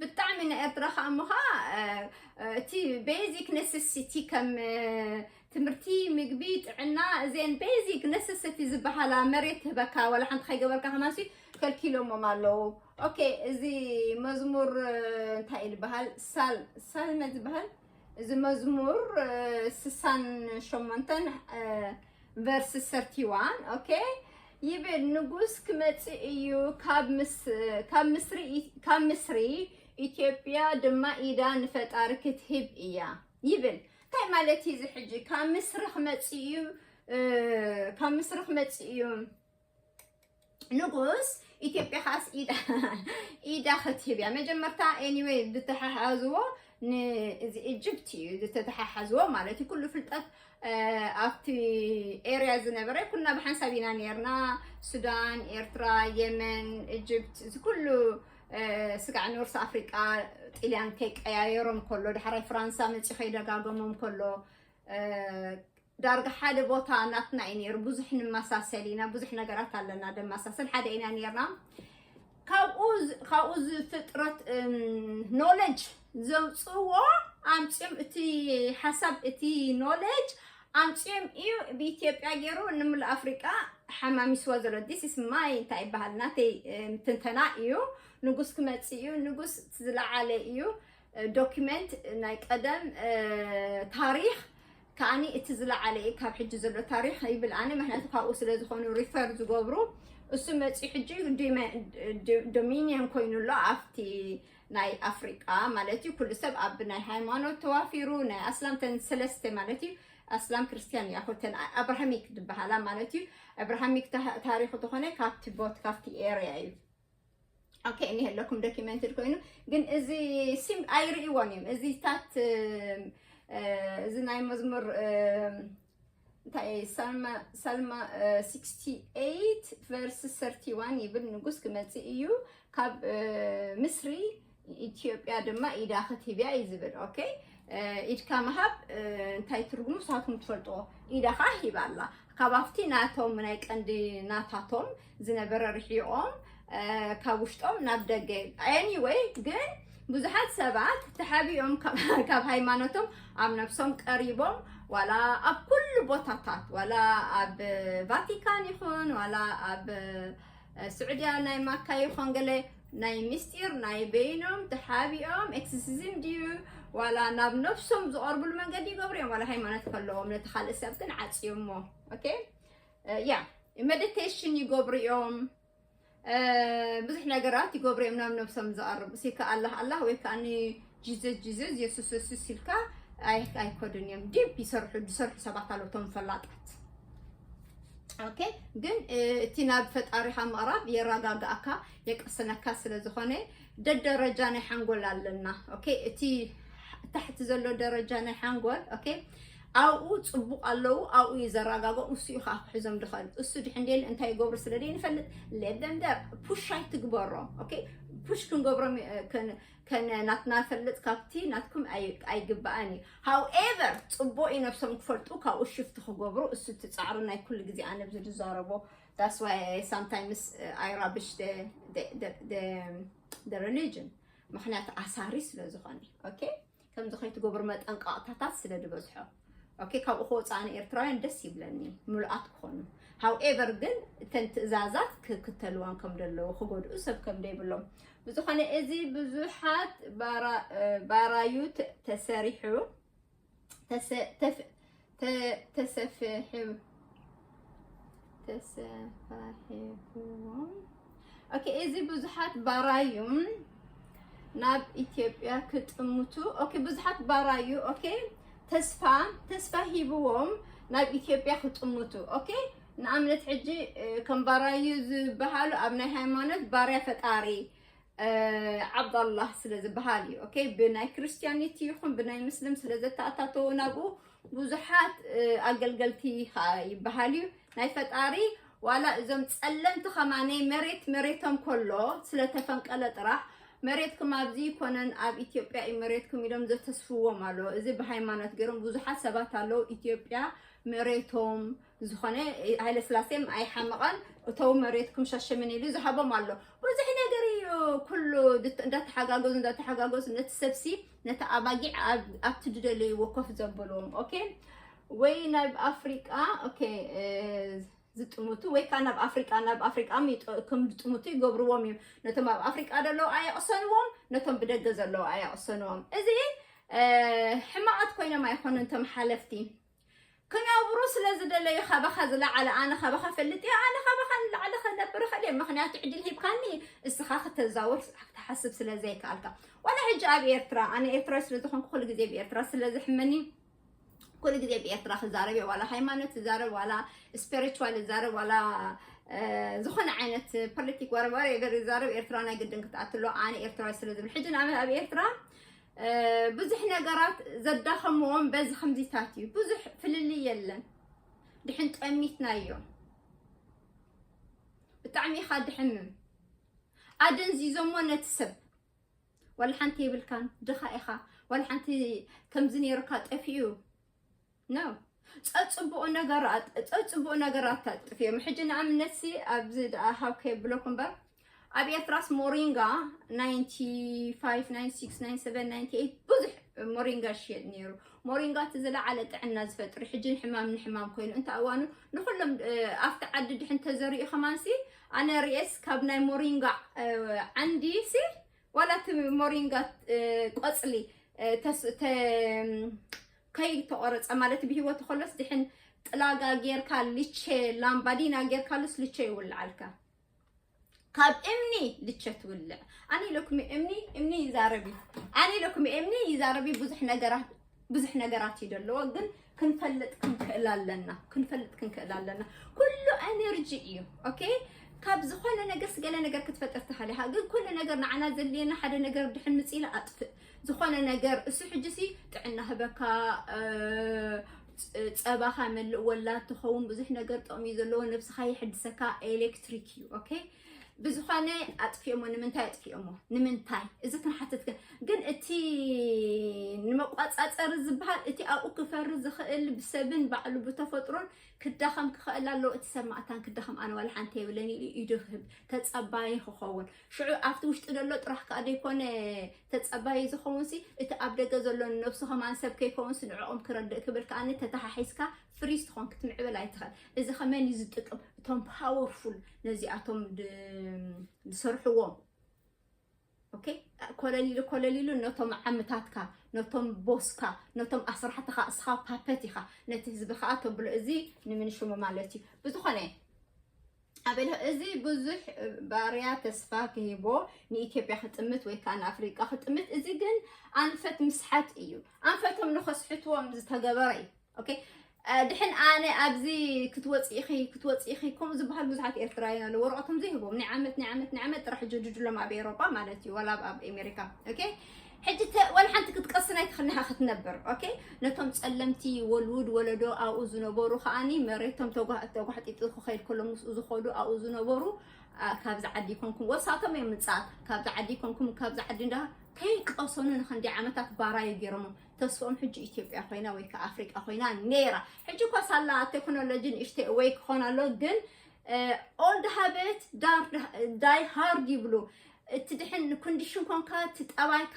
ብጣዕሚ ንኤርትራ ከዓ እሞ ከዓ፣ እ፣ እ፣ እቲ ቤዚክ ነሰሲቲ ከም፣ እ፣ ትምህርቲ፣ ምግቢ፣ ጥዕና፣ እዚአን ቤዚክ ነሰሲቲ ዝበሃላ መሬት ትህበካ፣ ዋላ ሓንቲ ከይገበርካ ከማንሲ ከልኪሎሞም ኣለዉ። ኦኬ፣ እዚ መዝሙር፣ እ፣ እንታይ እዩ ዝበሃል? ሳል-፣ ሳልመ ዝበሃል። እዚ መዝሙር፣ እ፣ ስሳን ሸሞንተን፣ እ፣ ቨርስ ሰርቲዋን፣ ኦኬ፣ ይብል፣ ንጉስ ክመጽእ እዩ፣ ካብ ምስ-፣ ካብ ምስሪ ኢ-፣ ካብ ምስሪ፣ ኢትዮጵያ ድማ ኢዳ ንፈጣሪ ክትህብ እያ ይብል። እንታይ ማለት እዩ እዚ ሕጂ? ካብ ምስሪ ክመጽእ እዩ፣ እ፣ ካብ ምስሪ ክመጽእ እዩ። ንጉስ ኢትዮጵያ ኻስ ኢዳ፣ ኢዳ ክትህብ እያ። መጀመርታ፣ ኤኒወይ፣ ዝተሓሓዝዎ ን-፣ እዚ ኢጅፕት እዩ ዝተተሓሓዝዎ ማለት እዩ። ኩሉ ፍልጠት፣ እ፣ ኣብቲ ኤርያ ዝነበረ ኩልና ብሓንሳብ ኢና ነርና። ሱዳን፣ ኤርትራ፣ የመን፣ ኢጅፕት፣ እዚ ኩሉ፣ እ፣ ስጋዕ ኖርስ ኣፍሪቃ ጥልያን ከይቀያየሮም ከሎ፣ ዳሕራይ ፍራንሳ መጺኡ ከይደጋገሞም ከሎ፣ እ፣ ዳርጋ ሓደ ቦታ ናትና እዩ ነይሩ። ብዙሕ ንመሳሰል ኢና፣ ብዙሕ ነገራት ኣለና ደመሳሰል፣ ሓደ ኢና ነርና። ካብኡ ዝ-፣ ካብኡ ዝፍጥረት፣ እም፣ ኖሌጅ ዘውፅዎ ኣምፅኦም፣ እቲ ሓሳብ፣ እቲ ኖሌጅ ኣምፅኦም እዩ ብኢትዮጵያ ገይሩ ንምሉእ ኣፍሪቃ ሓማሚስዎ ዘሎ። This is my፣ እንታይ ይበሃል፣ ናተይ፣ እም፣ ትንተና እዩ። ንጉስ ክመፅእ እዩ። ንጉስ ዝለዓለ እዩ። እ፣ ዶክመንት ናይ ቀደም፣ እ፣ ታሪኽ ከኣኒ እቲ ዝለዓለ እዩ ካብ ሕጂ ዘሎ ታሪኽ ይብል ኣነ። ምክንያቱ ካብኡ ስለ ዝኾኑ ሪፈር ዝገብሩ፣ እሱ መፂኡ ሕጂ ዲመ-፣ ዲ-፣ ዶሚኒየን ኮይኑ ኣሎ ኣብቲ ናይ ኣፍሪቃ ማለት እዩ። ኩሉ ሰብ ኣብ ናይ ሃይማኖት ተዋፊሩ፣ ናይ ኣስላም ተን ሰለስተ ማለት እዩ። ኣስላም ክርስቲያን እያ፣ ኮተን ኣብርሃሚክ ዝበሃላ ማለት እዩ። ኣብርሃሚክ ታ-፣ ታሪኹ ተኾነ ካብቲ ቦት፣ ካብቲ ኤርያ እዩ። ኦኬ፣ እኒሀለኩም ዶኪመንትድ ኮይኑ፣ ግን እዚ ሲም ኣይርእይዎን እዮም። እዚ ታት፣ እ፣ እዚ ናይ መዝሙር፣ እ፣ እንታይ፣ ሳልማ፣ ሳልማ፣ እ፣ ሲክስቲ ኤይት ቨርስ ሰርቲ ዋን ይብል፣ ንጉስ ክመጽእ እዩ፣ ካብ፣ እ፣ ምስሪ፣ ኢትዮጵያ ድማ ኢዳ ክትህብያ እዩ ዝብል። ኦኬ፣ እ፣ ኢድካ ምሃብ፣ እ፣ እንታይ ትርጉሙ ንስኻትኩም ትፈልጥዎ። ኢዳ ኸኣ ሂባ ኣላ። ካብ ኣብቲ ናቶም ናይ ቀንዲ ናታቶም ዝነበረ ርሒቖም፣ እ፣ ካብ ውሽጦም ናብ ደገ። ኤኒወይ፣ ግን ብዙሓት ሰባት ተሓቢኦም ካብ፣ ካብ ሃይማኖቶም ኣብ ነብሶም ቀሪቦም፣ ዋላ ኣብ ኩሉ ቦታታት፣ ዋላ ኣብ ቫቲካን ይኹን፣ ዋላ ኣብ፣ እ፣ ስዑድያ ናይ ማካ ይኹን፣ ገለ ናይ ምስጢር ናይ በይኖም ተሓቢኦም ኤክስሲዝም ድዩ፣ ዋላ ናብ ነብሶም ዝቐርብሉ መንገዲ ይገብሩ እዮም፣ ዋላ ሃይማኖት ከለዎም፣ ነቲ ካልእ ሰብ ግን ዓጽዮሞ። ኦኬ፣ እ፣ ያ፣ ሜዲቴሽን ይገብሩ እዮም። እ፣ ብዙሕ ነገራት ይገብሩ እዮም ናብ ነብሶም ዝቐርብ። እሲ ከኣ ኣላህ ኣላህ ወይ ከኣ ን ጂዘስ ጂዘስ፣ የሱስ የሱስ ኢልካ ኣይ-፣ ኣይከዱን እዮም። ዲፕ ይሰርሑ፣ ዝሰርሑ ሰባት ኣለዉ፣ እቶም ፈላጣት። ኦኬ፣ ግን፣ እ፣ እቲ ናብ ፈጣሪኻ ምቕራብ የረጋግኣካ፣ የቅስነካ ስለ ዝኾነ፣ ደደረጃ ናይ ሓንጎል ኣለና። ኦኬ፣ እቲ ታሕቲ ዘሎ ደረጃ ናይ ሓንጎል፣ ኦኬ፣ ኣብኡ ጽቡቕ ኣለዉ፣ ኣብኡ እዩ ዘረጋግኦም፣ እሱ እዩ ከዓ ክሕዞም ዝኽእል። እሱ ድሕን ደሊ እንታይ ይገብሩ ስለ ዘይንፈልጥ፣ let them there፣ ፑሽ ኣይትግበሮም። ኦኬ፣ ፑሽ ክንገብሮም፣ እ፣ ከን-፣ ከነ ናትና ፈልጥ ካብቲ ናትኩም ኣይ-፣ ኣይግባእን እዩ። ሃውኤቨር፣ ጽቡቕ እዩ ነብሶም ክፈልጡ፣ ካብኡ ሽፍት ክገብሩ፣ እሱ እቲ ጻዕሪ ናይ ኩሉ ግዜ ኣነ ኣብዚ ዝዛረቦ። That's why sometimes, uh, I rubbish the, the, the, the, the religion። ምኽንያቱ ኣሳሪ ስለ ዝኾነ። ኦኬ? ከምዚ ከይትገብሩ መጠንቀቕታታት ስለ ዝበዝሖ። ኦኬ? ካብኡ ክወፅኣ ንኤርትራውያን ደስ ይብለኒ፣ ምሉኣት ክኾኑ። ሃውኤቨር ግን እተን ትእዛዛት ክክተልዋን ከም ዘለዉ፣ ክጎድኡ ሰብ ከም ዘይብሎም። ብዝኾነ እዚ ብዙሓት ባራ-፣ እ፣ ባራዩ ተ-፣ ተሰሪሑ፣ ተሰ-፣ ተፍ-፣ ተ-፣ ተሰፍሑ-፣ ተሰፋሒዎም። ኦኬ፣ እዚ ብዙሓት ባራዩ ናብ ኢትዮጵያ ክጥምቱ። ኦኬ፣ ብዙሓት ባራዩ፣ ኦኬ፣ ተስፋ፣ ተስፋ ሂብዎም ናብ ኢትዮጵያ ክጥምቱ። ኦኬ፣ ንኣብነት ሕጂ ከም ባራዩ ዝበሃሉ ኣብ ናይ ሃይማኖት ባርያ ፈጣሪ ዓብዳላህ ስለ ዝበሃል እዩ። ኦኬ፣ ብናይ ክርስቲያኒቲ ይኹን ብናይ ምስልም ስለ ዘተኣታተዉ ናብኡ ብዙሓት ኣገልገልቲ ይበሃል እዩ ናይ ፈጣሪ። ዋላ እዞም ጸለምቲ ከማነይ መሬት መሬቶም ከሎ ስለተፈንቀለ ጥራሕ መሬትኩም ኣብዚ ይኮነን ኣብ ኢትዮጵያ እዩ መሬትኩም ኢሎም ዘተስፍዎም ኣሎ። እዚ ብሃይማኖት ገይሮም ብዙሓት ሰባት ኣለዉ ኢትዮጵያ መሬቶም ዝኾነ ሃይለስላሴም ኣይሓመቐን እተው መሬትኩም ሻሸመኔ ኢሉ ዝሃቦም ኣሎ። ብዙሕ ነገር እዩ ኩሉ እንዳተሓጋገዙ እንዳተሓጋገዙ ነቲ ሰብሲ ነቲ ኣባጊዕ ኣብቲ ድደለይዎ ኮፍ ዘበልዎም። ኦኬ፣ ወይ ናብ ኣፍሪቃ ኦኬ ዝጥምቱ ወይ ከዓ ናብ ኣፍሪቃ ናብ ኣፍሪቃ ከም ዝጥምቱ ይገብርዎም እዮም። ነቶም ኣብ ኣፍሪቃ ዘለዉ ኣየቕሰንዎም፣ ነቶም ብደገ ዘለዉ ኣየቕሰንዎም። እዚ ሕማቓት ኮይኖም ኣይኮኑን እቶም ሓለፍቲ። ክነብሩ ስለ ዝደለዩ ካባኻ ዝለዓለ ኣነ ካባኻ ፈልጥ እየ ኣነ ካባኻ ንላዕሊ ክነብር እኽእል እየ ምክንያቱ ዕድል ሂብካኒ እስኻ ክተዛውር ክትሓስብ ስለ ዘይከኣልካ። ዋላ ሕጂ ኣብ ኤርትራ ኣነ ኤርትራዊ ስለ ዝኾንኩ ኩሉ ግዜ ብኤርትራ ስለ ዝሕመኒ ኩሉ ግዜ ብኤርትራ ክዛረብ እየ ዋላ ሃይማኖት ዝዛረብ ዋላ ስፒሪቹዋል ዝዛረብ ዋላ ዝኾነ ዓይነት ፖለቲክ ወረበር የገር ይዛረብ ኤርትራ ናይ ግድን ክትኣትሎ ኣነ ኤርትራዊ ስለ ዝብል ሕጂ ንኣብነት ኣብ ኤርትራ ብዙሕ ነገራት ዘዳኸምዎም በዚ ከምዚታት እዩ። ብዙሕ ፍልልይ የለን። ድሕን ጠሚትናዮ ብጣዕሚ ኢኻ ድሕምም። ኣደንዚዞሞ ነቲ ሰብ ዋላ ሓንቲ የብልካን ድኻ ኢኻ ዋላ ሓንቲ ከምዚ ነይሩካ ጠፊኡ ነው። ጸጽቡቕ ነገር ጸጽቡቕ ነገር ኣታጥፍዮም። ሕጂ ንኣብነት ሲ ኣብዚ ደኣ ሃብከ ብለኩም በር ኣብ ኤርትራስ ሞሪንጋ ናይንቲ ፋይቭ ናይንቲ ሲክስ ናይንቲ ሰቨን ናይንቲ ኤይት ብዙሕ ሞሪንጋ ሽየጥ ነይሩ። ሞሪንጋ እቲ ዝለዓለ ጥዕና ዝፈጥር ሕጂ ንሕማም ንሕማም ኮይኑ እንተ ኣዋኑ ንኩሎም ኣብቲ ዓዲ ድሕን ተዘሪኡ ከማንሲ ኣነ ርኤስ ካብ ናይ ሞሪንጋ ዓንዲ ሲ ዋላ እቲ ሞሪንጋ ቆጽሊ ከይተቆረፀ ማለት ብሂወት ከሎስ ድሕን ጥላጋ ጌርካ ልቸ ላምባዲና ጌርካሉስ ልቸ ይውልዓልካ። ካብ እምኒ ልቸ ትውልዕ። ኣነ ኢለኩም እምኒ እምኒ ይዛረቢ ኣነ ኢለኩም እምኒ ይዛረቢ ብዙሕ ነገራት ብዙሕ ነገራት እዩ ዘለዎ ግን ክንፈልጥ ክንክእል ኣለና ክንፈልጥ ክንክእል ኣለና። ኩሉ ኤነርጂ እዩ። ኦኬ፣ ካብ ዝኾነ ነገር ስገለ ነገር ክትፈጥር ትኽእል ኢኻ ግን ኩሉ ነገር ንዓና ዘድልየና ሓደ ነገር ድሕን ምፅኢላ ኣጥፍእ። ዝኾነ ነገር እሱ ሕጂ ሲ ጥዕና ህበካ ጸባኻ መልእ ወላድ ትኸውን ብዙሕ ነገር ጥቕሚ ዘለዎ ነብስኻ ይሕድሰካ ኤሌክትሪክ እዩ። ኦኬ፣ ብዝኾነ ኣጥፊኦሞ ንምንታይ ኣጥፊኦሞ ንምንታይ እዚ ክንሓትት ግን ግን እቲ ንመቋፃፀሪ ዝበሃል እቲ ኣብኡ ክፈሪ ዝኽእል ብሰብን ባዕሉ ብተፈጥሮን ክዳኸም ክኽእል ኣለዎ እቲ ሰብ ማእታን ክዳኸም ኣነ ዋላ ሓንቲ የብለን ኢሉ ኢዱ ክህብ ተፀባይ ክኸውን ሽዑ ኣብቲ ውሽጢ ዘሎ ጥራሕ ከዓ ደይኮነ ተፀባይ ዝኸውን ሲ እቲ ኣብ ደገ ዘሎ ንነብሱ ከማን ሰብ ከይከውን ሲ ንዕኦም ክረድእ ክብል ከዓ ተተሓሒዝካ ፍሪዝ ትኾን ክትምዕብል ኣይትኽእል እዚ ከመን እዩ ዝጥቅም እቶም ፓወርፉል ነዚኣቶም ዝሰርሕዎም ኦኬ ኮለሊሉ ኮለሊሉ ነቶም ዓምታትካ ነቶም ቦስካ ነቶም ኣስራሕትኻ እስኻ ፓፐት ኢኻ ነቲ ህዝቢ ከዓ ተብሎ እዚ ንምንሽሙ ማለት እዩ ብዝኾነ ኣበለ እዚ ብዙሕ ባርያ ተስፋ ክሂቦ ንኢትዮጵያ ክጥምት ወይ ከዓ ንኣፍሪቃ ክጥምት እዚ ግን ኣንፈት ምስሓት እዩ ኣንፈቶም ንኸስሕትዎም ዝተገበረ እዩ ኦኬ ድሕን ኣነ ኣብዚ ክትወፂ ኢኺ ክትወፂ ኢኺ ከምኡ ዝበሃል ብዙሓት ኤርትራውያን ኣለዉ ወረቐቶም ዘይህቦም ናይ ዓመት ናይ ዓመት ናይ ዓመት ጥራሕ ጀድድሎም ኣብ ኤሮጳ ማለት እዩ ወላ ኣብ ኣሜሪካ ኦኬ ሕጂ ዋላ ሓንቲ ክትቀስን ኣይትኽእልኒ ኢኻ ክትነብር ኦኬ ነቶም ጸለምቲ ወልውድ ወለዶ ኣብኡ ዝነበሩ ከዓኒ መሬቶም ተጓሕጢጡ ክኸይድ ከሎ ምስኡ ዝኸዱ ኣብኡ ዝነበሩ ካብዚ ዓዲ ይኮንኩም ወሳቶም እዮም ምጻት ካብዚ ዓዲ ይኮንኩም ካብዚ ዓዲ እንዳ ከይቀሰኑ ንክንዲ ዓመታት ባራዩ ገይሮሞ ተስፎም ሕጂ ኢትዮጵያ ኮይና ወይ ከዓ ኣፍሪቃ ኮይና ነይራ ሕጂ እኳ ሳላ ቴክኖሎጂ ንእሽተ ወይ ክኾን ኣሎ ግን ኦልድ ሃበት ዳይ ሃርድ ይብሉ እቲ ድሕን ኮንዲሽን ኮንካ እቲ ጠባይካ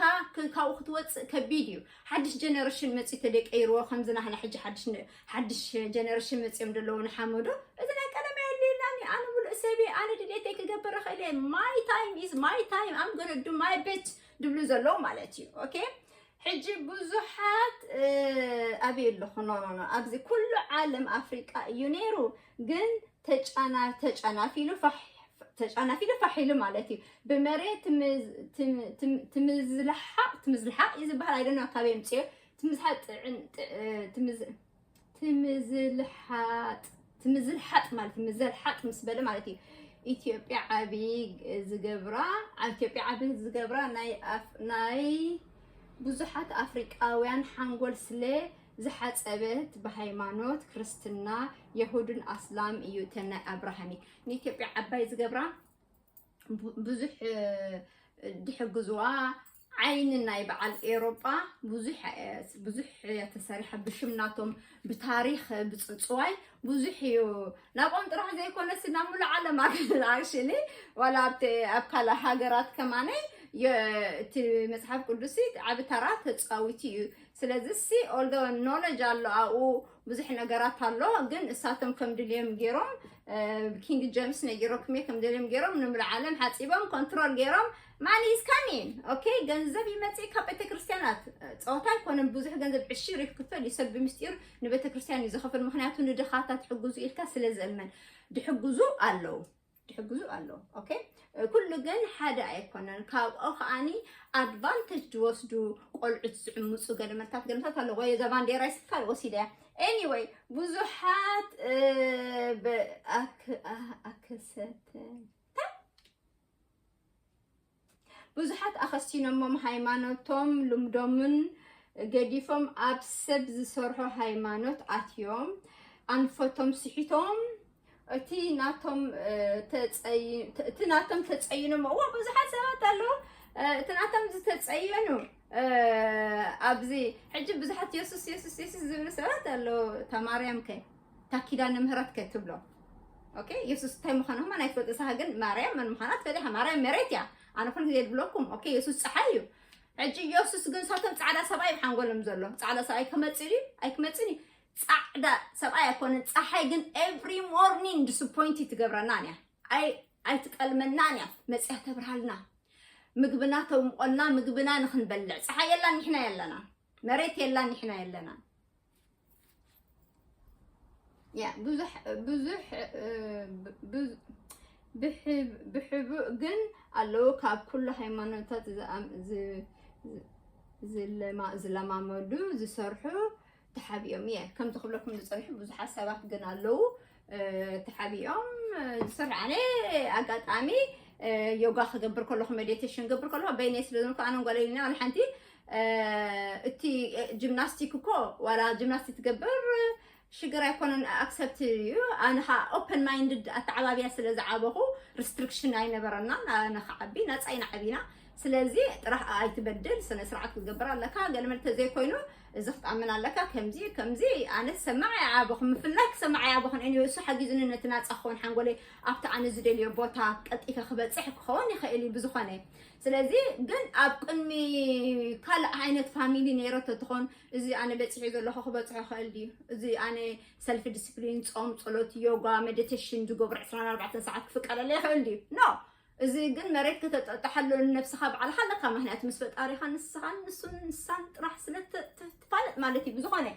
ካብኡ ክትወፅእ ከቢድ እዩ ሓድሽ ጀነሬሽን መፅኡ ተደቀይርዎ ከምዚ ናህና ሕጂ ሓድሽ ጀነሬሽን መፅኦም ዘለዉ ንሓመዶ እዚ ናይ ቀደም የድልየናኒ ኣነ ሙሉእ ሰብየ ኣነ ድሌተይ ክገብር እኽእል እየ my time is my time I'm gonna do my best ድብሉ ዘለዉ ማለት እዩ ኦኬ ሕጂ ብዙሓት ኣበይ ኣለኹ ኖ ኖ ኖ ኣብዚ ኩሉ ዓለም ኣፍሪቃ እዩ ነይሩ ግን ተጫና ተጫናፊሉ ፋሕ ተጫናፊሉ ፋሕ ኢሉ ማለት እዩ ብመሬት ትምዝልሓቅ ትምዝልሓቅ እዩ ዝበሃል ኣይደና ካበይ ምፅዮ ትምዝሓቅ ጥዕን ትምዝ ትምዝልሓጥ ትምዝል ሓጥ ማለት ትምዘል ሓጥ ምስ በለ ማለት እዩ። ኢትዮጵያ ዓቢ ዝገብራ ኣብ ኢትዮጵያ ዓቢ ዝገብራ ናይ ኣፍ- ናይ ብዙሓት ኣፍሪቃውያን ሓንጎል ስለ ዝሓጸበት ብሃይማኖት ክርስትና የሁድን ኣስላም እዩ እተን ናይ ኣብራሃሚክ ንኢትዮጵያ ዓባይ ዝገብራ ብዙሕ ድሕግዝዋ ዓይኒ ናይ በዓል ኤሮጳ ብዙሕ ብዙሕ ተሰሪሐ ብሽም ናቶም ብታሪኽ ብፅፅዋይ ብዙሕ እዩ። ናብኦም ጥራሕ ዘይኮነስ ናብ ሙሉ ዓለም ኣክሽሊ ዋላ ኣብቲ ኣብ ካልእ ሃገራት ከማነይ እቲ መፅሓፍ ቅዱስ ዓቢ ተራ ተፃዊቱ እዩ። ስለዚ ሲ ኦልዶ ኖለጅ ኣሎ ኣብኡ ብዙሕ ነገራት ኣሎ፣ ግን እሳቶም ከም ድልዮም ገይሮም ኪንግ ጀምስ ነጊሮኩም እየ ከም ድልዮም ገይሮም ንምሉ ዓለም ሓፂቦም ኮንትሮል ገይሮም ማኒ ኢዝ ካሚን ኦኬ። ገንዘብ ይመፅእ ካብ ቤተክርስትያናት ፀወታ ኣይኮነን። ብዙሕ ገንዘብ ዕሽር ክፈል እዩ ሰብ ብምስጢር ንቤተክርስትያን እዩ ዝኸፍል። ምክንያቱ ንድኻታት ትሕግዙ ኢልካ ስለ ዝእመን ድሕግዙ ኣለዉ። ድሕግዙ ኣለዉ ኦኬ። ኩሉ ግን ሓደ ኣይኮነን። ካብኦ ከዓኒ ኣድቫንቴጅ ዝወስዱ ቆልዑት ዝዕምፁ ገለመታት ገለመታት ኣለዎ። ወይ እዛ ባንዴራ ይስካ ወሲደ። ኤኒወይ ብዙሓት ኣክሰተ ብዙሓት ኣኸሲኖሞም ሃይማኖቶም ልምዶምን ገዲፎም ኣብ ሰብ ዝሰርሖ ሃይማኖት ኣትዮም ኣንፈቶም ስሒቶም እቲ ናቶም እቲ ናቶም ተፀይኖም እዋ ብዙሓት ሰባት ኣለዉ። እቲ ናቶም ዝተፀየኑ ኣብዚ ሕጂ ብዙሓት የሱስ የሱስ የሱስ ዝብሉ ሰባት ኣለዉ። እታ ማርያም ከ እታ ኪዳነ ምህረት ከ ትብሎ ኦኬ። የሱስ እንታይ ምዃኑ ህማ ናይ ትፈልጥ ንስኻ ግን ማርያም መን ምዃና ትፈልጥ ኢኻ። ማርያም መሬት እያ። ኣነ ኩሉ ግዜ ዝብለኩም ኦኬ የሱስ ፀሓይ እዩ። ሕጂ የሱስ ግን ሳቶም ፃዕዳ ሰብኣይ ሓንጎሎም ዘሎ ፃዕዳ ሰብኣይ ክመፅእ ድዩ ኣይክመፅን እዩ። ፃዕዳ ሰብኣይ ኣይኮነን ፀሓይ ግን every morning disappoint ትገብረና እያ። ኣይ ኣይትጠልመናን እያ መፅያ ተብርሃልና ምግብና ተምቆልና ምግብና ንክንበልዕ ፀሓይ የላን ንሕና የለና መሬት የላን ንሕና የለና። ያ ብዙሕ ብዙሕ ብሕቡእ ግን ኣለዉ ካብ ኩሉ ሃይማኖታት ዝለማመዱ ዝሰርሑ ተሓቢኦም እየ ከምዚ ክብለኩም ዝፀንሑ ብዙሓት ሰባት ግን ኣለዉ ተሓቢኦም ዝሰርሑ ኣነ ኣጋጣሚ ዮጋ ክገብር ከለኹ ሜዲቴሽን ገብር ከለኹ በይነይ ስለ ዝኮነ ኣነ ጓለይና ሓንቲ እቲ ጂምናስቲክ እኮ ዋላ ጂምናስቲክ ትገብር ሽግር ኣይኮነን ኣክሰፕት እዩ። ኣነ ከዓ ኦፕን ማይንድድ ኣተዓባብያ ስለ ዝዓበኹ ሪስትሪክሽን ኣይነበረናን ኣነ ክዓቢ ናፃ ኢና ዓቢና። ስለዚ ጥራሕ ኣይትበድል ስነ ስርዓት ክትገብር ኣለካ። ገለመል ተዘይኮይኑ እዚ ክትኣምን ኣለካ ከምዚ ከምዚ ኣነ ሰማዕ ይዓበኹ ምፍላይ ክሰማዕ ይዓበኹን እሱ ሓጊዙኒ ነቲ ናፃ ክኸውን ሓንጎለይ ኣብቲ ኣነ ዝደልዮ ቦታ ቀልጢፈ ክበፅሕ ክኸውን ይኽእል እዩ ብዝኾነ ስለዚ ግን ኣብ ቅድሚ ካልእ ዓይነት ፋሚሊ ነይረ ተትኾን እዚ ኣነ በፂሑ ዘለኹ ክበፅሖ ይኽእል ድዩ? እዚ ኣነ ሰልፍ ዲስፕሊን፣ ፆም፣ ፀሎት፣ ዮጋ፣ ሜዲቴሽን ዝገብሩ ዕስራን ኣርባዕተን ሰዓት ክፍቀደለ ይኽእል ድዩ? ኖ። እዚ ግን መሬት ከተጠጥሓሉ ንነብስኻ ባዕልኻ ኣለካ። ምክንያቱ ምስ ፈጣሪኻ ንስኻን ንሱን ንሳን ጥራሕ ስለ ትፋለጥ ማለት እዩ። ብዝኾነ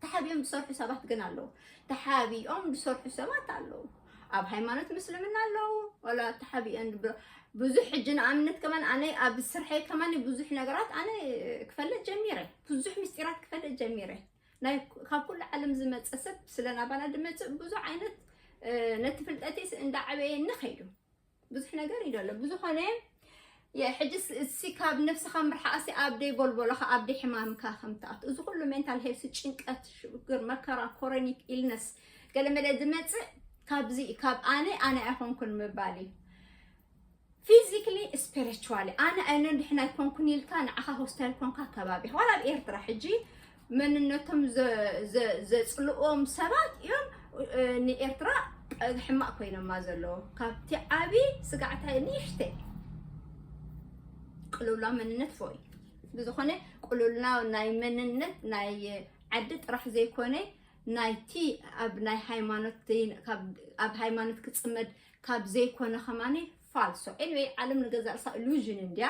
ተሓቢኦም ዝሰርሑ ሰባት ግን ኣለዉ። ተሓቢኦም ዝሰርሑ ሰባት ኣለዉ። ኣብ ሃይማኖት ምስልምና ኣለዉ። ወላ ተሓቢኦን ብዙሕ ሕጂ ንኣብነት ከማን ኣነ ኣብ ስርሐይ ከማን ብዙሕ ነገራት ኣነ ክፈልጥ ጀሚረ። ብዙሕ ምስጢራት ክፈልጥ ጀሚረ። ናይ ካብ ኩሉ ዓለም ዝመፀ ሰብ ስለ ናባና ዝመፅእ ብዙሕ ዓይነት ነቲ ፍልጠቴስ እንዳዓበየ ንኸይዱ ብዙሕ ነገር እዩ ዘሎ። ብዝኾነ ሕጂ እስሲ ካብ ነፍስኻ ምርሓቕሲ ኣብ ደይ ቦልቦሎኻ ኣብ ደይ ሕማምካ ከም ትኣቱ እዚ ኩሉ ሜንታል ሄልስ ጭንቀት ሽግር መከራ ኮሮኒክ ኢልነስ ገለመለ ዝመፅእ ካብዚ ካብ ኣነ ኣነ ኣይኮንኩን ምባል እዩ። ፊዚክሊ ስፒሪቹዋሊ ኣነ ኣይነ ድሕን ኣይኮንኩን ኢልካ ንዓኻ ሆስታይል ኮንካ ከባቢ ዋላ ኣብ ኤርትራ ሕጂ መንነቶም ዘፅልኦም ሰባት እዮም ንኤርትራ ሕማቕ ኮይኖማ ዘለዉ ካብቲ ዓቢ ስጋዕታ ንእሽተ ቅልውላ መንነት ፎይ ብዝኾነ ቅልውላ ናይ መንነት ናይ ዓዲ ጥራሕ ዘይኮነ ናይቲ ኣብ ናይ ሃይማኖት ኣብ ሃይማኖት ክፅመድ ካብ ዘይኮነ ከማኒ ፋልሶ ኤኒወይ ዓለም ንገዛእ ርእሳ ኢሉዥን እንድያ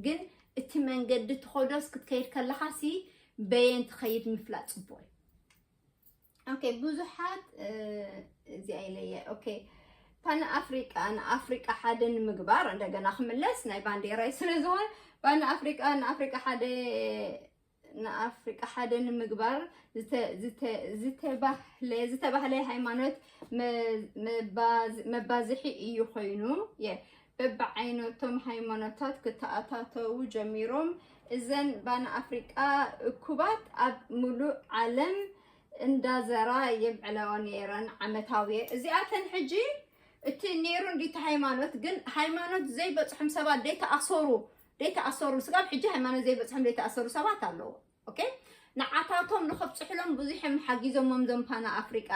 ግን እቲ መንገዲ ትኸዶስ ክትከይድ ከለኻ ሲ በየን ትኸይድ ምፍላጥ ፅቡቅ እዩ። ኦኬ ብዙሓት እዚኣ ኢለየ ኦኬ ፓን ኣፍሪቃ ንኣፍሪቃ ሓደ ንምግባር እንደገና ክምለስ ናይ ባንዴራይ ስለ ዝኾነ ፓን ኣፍሪቃ ንኣፍሪቃ ሓደ ንኣፍሪቃ ሓደ ንምግባር ዝተ- ዝተ- ዝተባህለ ዝተባህለ ሃይማኖት መ- መባዝ- መባዝሒ እዩ ኮይኑ የ በብዓይነቶም ሃይማኖታት ክተኣታተዉ ጀሚሮም። እዘን ባን ኣፍሪቃ እኩባት ኣብ ሙሉእ ዓለም እንዳዘራ የብዕላኦ ነይረን ዓመታዊ። እዚኣተን ሕጂ እቲ ነይሩ እንዲቲ ሃይማኖት ግን ሃይማኖት ዘይበፅሖም ሰባት ደይተኣሰሩ ደይተኣሰሩ ስጋብ ሕጂ ሃይማኖት ዘይበፅሖም ደይተኣሰሩ ሰባት ኣለዉ። ኦኬ ንዓታቶም ንኸብፅሕሎም ብዙሕም ሓጊዞሞም ዘምፓና ኣፍሪቃ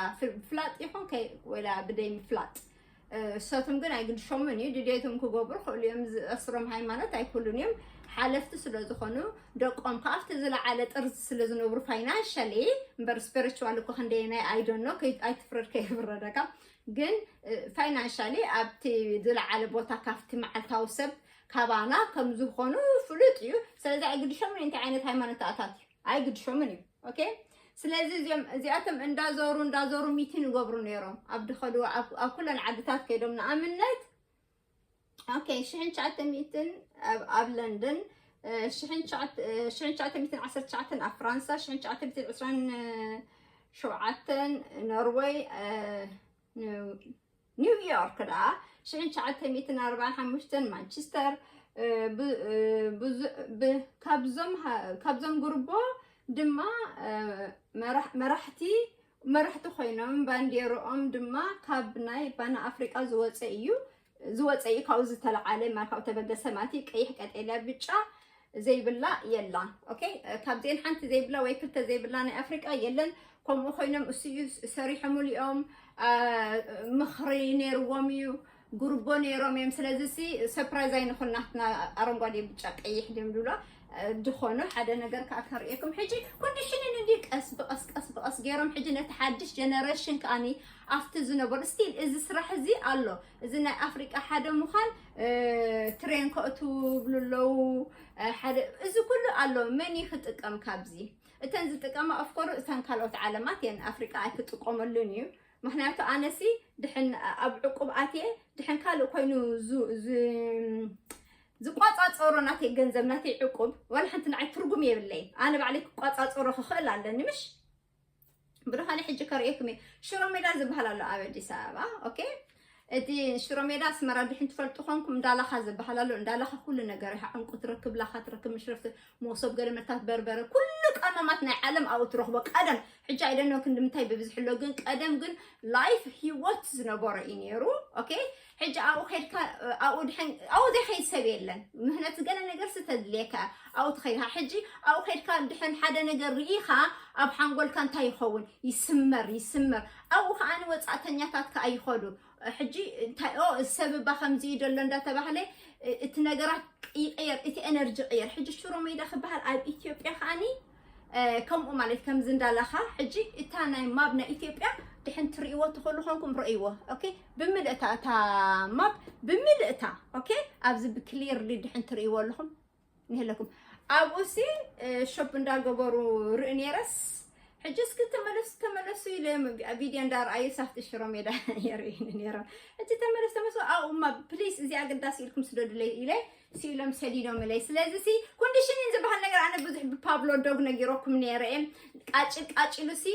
ፍላጥ ይኹን ወላ ብደይ ምፍላጥ እሶትም ግን ኣይግድሾምን እዩ ድድየቶም ክገብሩ ክእሉ እዮም። ዝእስሮም ሃይማኖት ኣይኩሉን እዮም። ሓለፍቲ ስለ ዝኾኑ ደቆም ካብቲ ዝለዓለ ጥርዚ ስለ ዝነብሩ ፋይናንሻሊ እምበር ስፒሪቹዋል እኮ ክንደየናይ ኣይደኖ ኣይትፍረድ ከይፍረደካ ግን ፋይናንሻሊ ኣብቲ ዝለዓለ ቦታ ካብቲ መዓልታዊ ሰብ ካባና ከም ዝኾኑ ፍሉጥ እዩ። ስለዚ ኣይግድሾምን እንታይ ዓይነት ሃይማኖት ኣታት እዩ ኣይግድሾምን እዩ። ኦኬ ስለዚ እዚኦም እዚኣቶም እንዳዞሩ እንዳዞሩ ሚቲን ይገብሩ ነይሮም ኣብ ድኸዱ ኣብ ኩለን ዓድታት ከይዶም ንኣብነት ኦኬ ሽሕን ትሽዓተ ሚእትን ኣብ ለንደን ሽሕን ትሽዓተ ሚእትን ዓሰርተ ትሽዓተን ኣብ ፍራንሳ ሽሕን ትሽዓተ ሚእትን ዕስራን ሸውዓተን ኖርወይ ኒውዮርክ ደኣ ሽሕን ትሽዓተ ሚእትን ኣርባዓን ሓሙሽተን ማንቸስተር ካብዞም ጉርቦ ድማ መራሕቲ መራሕቲ ኮይኖም ባንዴርኦም ድማ ካብ ናይ ባና ኣፍሪቃ ዝወፀ እዩ ዝወፀ እዩ ካብኡ ዝተለዓለ ማካብ ተበገሰ ማለት እዩ ቀይሕ ቀጤልያ ብጫ ዘይብላ የላን። ኦኬ ካብዚኤን ሓንቲ ዘይብላ ወይ ክልተ ዘይብላ ናይ ኣፍሪቃ የለን። ከምኡ ኮይኖም እሱ እዩ ሰሪሖም ልኦም ምኽሪ ነይርዎም እዩ ጉርቦ ነይሮም እዮም። ስለዚ ሲ ሰፕራይዝ ኣይንኹን ናትና ኣረንጓዴ ብጫ ቀይሕ ድም ድብሎ ድኾኑ ሓደ ነገር ከዓ ከርእየኩም ሕጂ ኮንዲሽንን እንዲ ቀስ ብቀስ ቀስ ብቀስ ገይሮም ሕጂ ነቲ ሓድሽ ጀነሬሽን ከኣኒ ኣብቲ ዝነበሩ ስቲል እዚ ስራሕ እዚ ኣሎ። እዚ ናይ ኣፍሪቃ ሓደ ምዃን ትሬን ከእትብሉ ኣለዉ። ሓደ እዚ ኩሉ ኣሎ። መን እዩ ክጥቀም ካብዚ? እተን ዝጥቀማ ኦፍኮር እተን ካልኦት ዓለማት የን ኣፍሪቃ ኣይክጥቀመሉን እዩ። ምክንያቱ ኣነሲ ድሕን ኣብ ዕቁብ ኣትየ ድሕን ካልእ ኮይኑ ዝቋፃፀሮ ናተይ ገንዘብ ናተይ ዕቁብ ዋላ ሓንቲ ንዓይ ትርጉም የብለይ። ኣነ ባዕለይ ክቋፃፀሮ ክኽእል ኣለኒ ምሽ ብድኾነ ሕጂ ከርእየኩም እየ። ሽሮ ሜዳ ዝበሃል ኣሎ ኣብ ኣዲስ ኣበባ። ኦኬ እቲ ሽሮ ሜዳ ኣስመራ ድሕን ትፈልጡ ኮንኩም እንዳላኻ ዝበሃል ኣሎ። እንዳላኻ ኩሉ ነገር ይሃ ዕንቁ ትረክብ ላኻ ትረክብ ምሽረፍቲ መሶብ ገለመታት በርበረ ኩሉ ቀመማት ናይ ዓለም ኣብኡ ትረኽቦ። ቀደም ሕጂ ኣይደኖ ክንዲ ምንታይ ብብዝሕ ኣሎ ግን ቀደም ግን ላይፍ ህይወት ዝነበሮ እዩ ነይሩ። ኦኬ ሕጂ ኣብኡ ከድካ ኣብኡ ድሕን ኣብኡ ዘይኸይድ ሰብ የለን። ምህነት ገለ ነገር ዝተድልየካ ኣብኡ ትኸይድካ ሕጂ ኣብኡ ከድካ ድሕን ሓደ ነገር ርኢኻ ኣብ ሓንጎልካ እንታይ ይኸውን ይስመር ይስመር ኣብኡ ከዓ ንወፃእተኛታት ከዓ ይኸዱ። ሕጂ እንታይ ኦ ሰብ እባ ከምዚ እዩ ደሎ እንዳተባህለ እቲ ነገራት ይቀየር እቲ ኤነርጂ ቀየር ሕጂ ሽሮ ሜዳ ክበሃል ኣብ ኢትዮጵያ ከዓኒ ከምኡ ማለት ከምዚ እንዳላኻ ሕጂ እታ ናይ ማብ ናይ ኢትዮጵያ ድሕን ትርእይዎ ትኽእሉ ኮንኩም ረእይዎ። ኦኬ ብምልእታ እታ ማብ ብምልእታ ኦኬ ኣብዚ ብክሊርሊ ድሕን ትርእይዎ ኣለኹም ንህለኩም ኣብኡ ሲ ሾፕ እንዳገበሩ ርኢ ነይረስ ሕጂ እስኪ ተመለሱ ተመለሱ ኢለ ቪድዮ እንዳርኣዩ ሳፍቲ ሽሮ ሜዳ የርእዩኒ ነይሮም። እቲ ተመለስ ተመለሱ ኣብኡ ማብ ፕሊስ እዚ ኣገዳሲ ኢልኩም ስደዱለይ ኢለ ሲኢሎም ሰዲዶምለይ። ስለዚ ሲ ኮንዲሽኒን ዝበሃል ነገር ኣነ ብዙሕ ብፓብሎ ዶግ ነጊረኩም ነይረ እየ። ቃጭል ቃጭሉ ሲ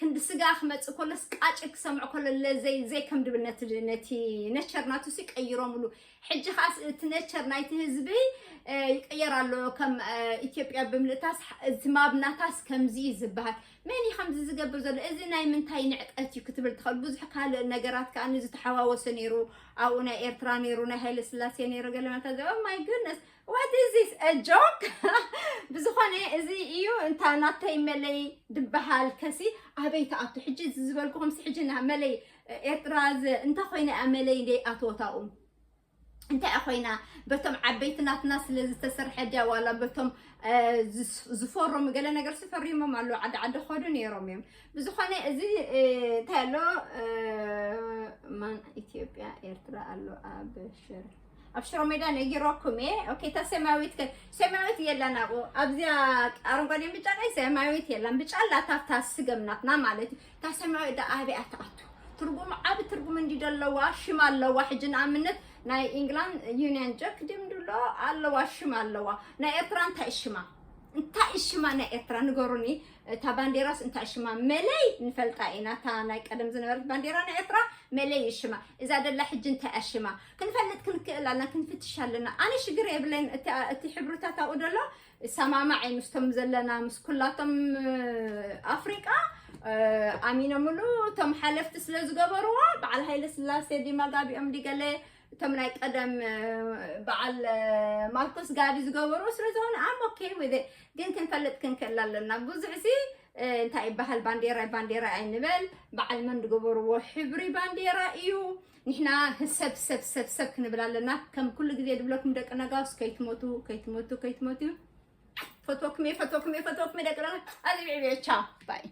ክንዲ ስጋ ክመፅእ ከሎስ ቃጭል ክሰምዑ ከሎ ለዘይ ዘይከም ድብል ነቲ ነቲ ነቸር ናቱ ሲ ቀይሮምሉ። ሕጂ ከዓስ እቲ ነቸር ናይቲ ህዝቢ ይቀየር ኣሎ። ከም ኢትዮጵያ ብምልእታስ እቲ ማብ ናታስ ከምዚ እዩ ዝበሃል። መን እዩ ከምዚ ዝገብር ዘሎ? እዚ ናይ ምንታይ ንዕቀት እዩ ክትብል ትኽእል። ብዙሕ ካልእ ነገራት ከዓ ዝተሓዋወሰ ነይሩ። ኣብኡ ናይ ኤርትራ ነይሩ፣ ናይ ሃይለ ስላሴ ነይሩ፣ ገለ መታ ዘ my goodness what is this a joke? ብዝኾነ እዚ እዩ እንታ ናተይ መለይ ድበሃል ከሲ ኣበይ ተኣቱ ሕጂ እዚ ዝበልኩኹም ሲ ሕጂ ና መለይ ኤርትራ እንተ ኮይነ እያ መለይ ደይ ኣትወታኡ እንታይ ኮይና በቶም ዓበይቲ ናትና ስለ ዝተሰርሐ ድያ ዋላ በቶም ዝፈሮም ገለ ነገር ስፈሪሞም ኣለዉ ዓዲ ዓዲ ኸዱ ነይሮም እዮም። ብዝኾነ እዚ እንታይ ኣሎ ማን ኢትዮጵያ ኤርትራ ኣሎ ኣብ ሽር ኣብ ሽሮ ሜዳ ነጊረኩም እየ። ኦኬ እታ ሰማያዊት ከ ሰማያዊት የላን ኣብኡ ኣብዚኣ ኣረንጓዴን ብጫ ናይ ሰማያዊት የላን ብጫ ኣላታ ኣብታ ስገም ናትና ማለት እዩ። እታ ሰማያዊት ዳ ኣበይ ኣትኣቱ ትርጉም ዓቢ ትርጉም እንዲ ደለዋ ሽም ኣለዋ። ሕጂ ንኣብነት ናይ ኢንግላንድ ዩኒየን ጀክ ድም ድሎ ኣለዋ ሽም ኣለዋ። ናይ ኤርትራ እንታይ ሽማ? እንታይ ሽማ ናይ ኤርትራ ንገሩኒ። እታ ባንዴራስ እንታይ ሽማ? መለይ ንፈልጣ ኢና። እታ ናይ ቀደም ዝነበረት ባንዴራ ናይ ኤርትራ መለይ ሽማ። እዛ ደላ ሕጂ እንታይ ሽማ? ክንፈልጥ ክንክእል ኣለና፣ ክንፍትሽ ኣለና። ኣነ ሽግር የብለይን። እቲ፣ እቲ ሕብርታት ኣብኡ ደሎ ሰማማዕ እዩ ምስቶም ዘለና፣ ምስ ኩላቶም፣ እ፣ ኣፍሪቃ፣ እ፣ ኣሚኖምሉ እቶም ሓለፍቲ ስለ ዝገበርዋ፣ በዓል ሃይለ ስላሴ ዲማ ጋቢኦም ዲገለ እቶም ናይ ቀደም፣ እ፣ በዓል፣ እ፣ ማርኮስ ጋቢ ዝገበርዎ ስለ ዝኾነ I'm okay with it። ግን ክንፈልጥ ክንክእል ኣለና። ብዙሕ ሲ፣ እ፣ እንታይ ይበሃል፣ ባንዴራ ባንዴራ ኣይንበል። በዓል መን ዝገበርዎ ሕብሪ ባንዴራ እዩ። ንሕና ሰብ ሰብ ሰብ ሰብ ክንብል ኣለና። ከም ኩሉ ግዜ ድብለኩም ደቂ ነጋውስ ከይትሞቱ፣ ከይትሞቱ፣ ከይትሞቱ። ፈትወኩም እየ፣ ፈትወኩም እየ፣ ፈትወኩም እየ ደቂ ነጋውስ። ኣዝዩ ብዕብየ ቻው ባይ።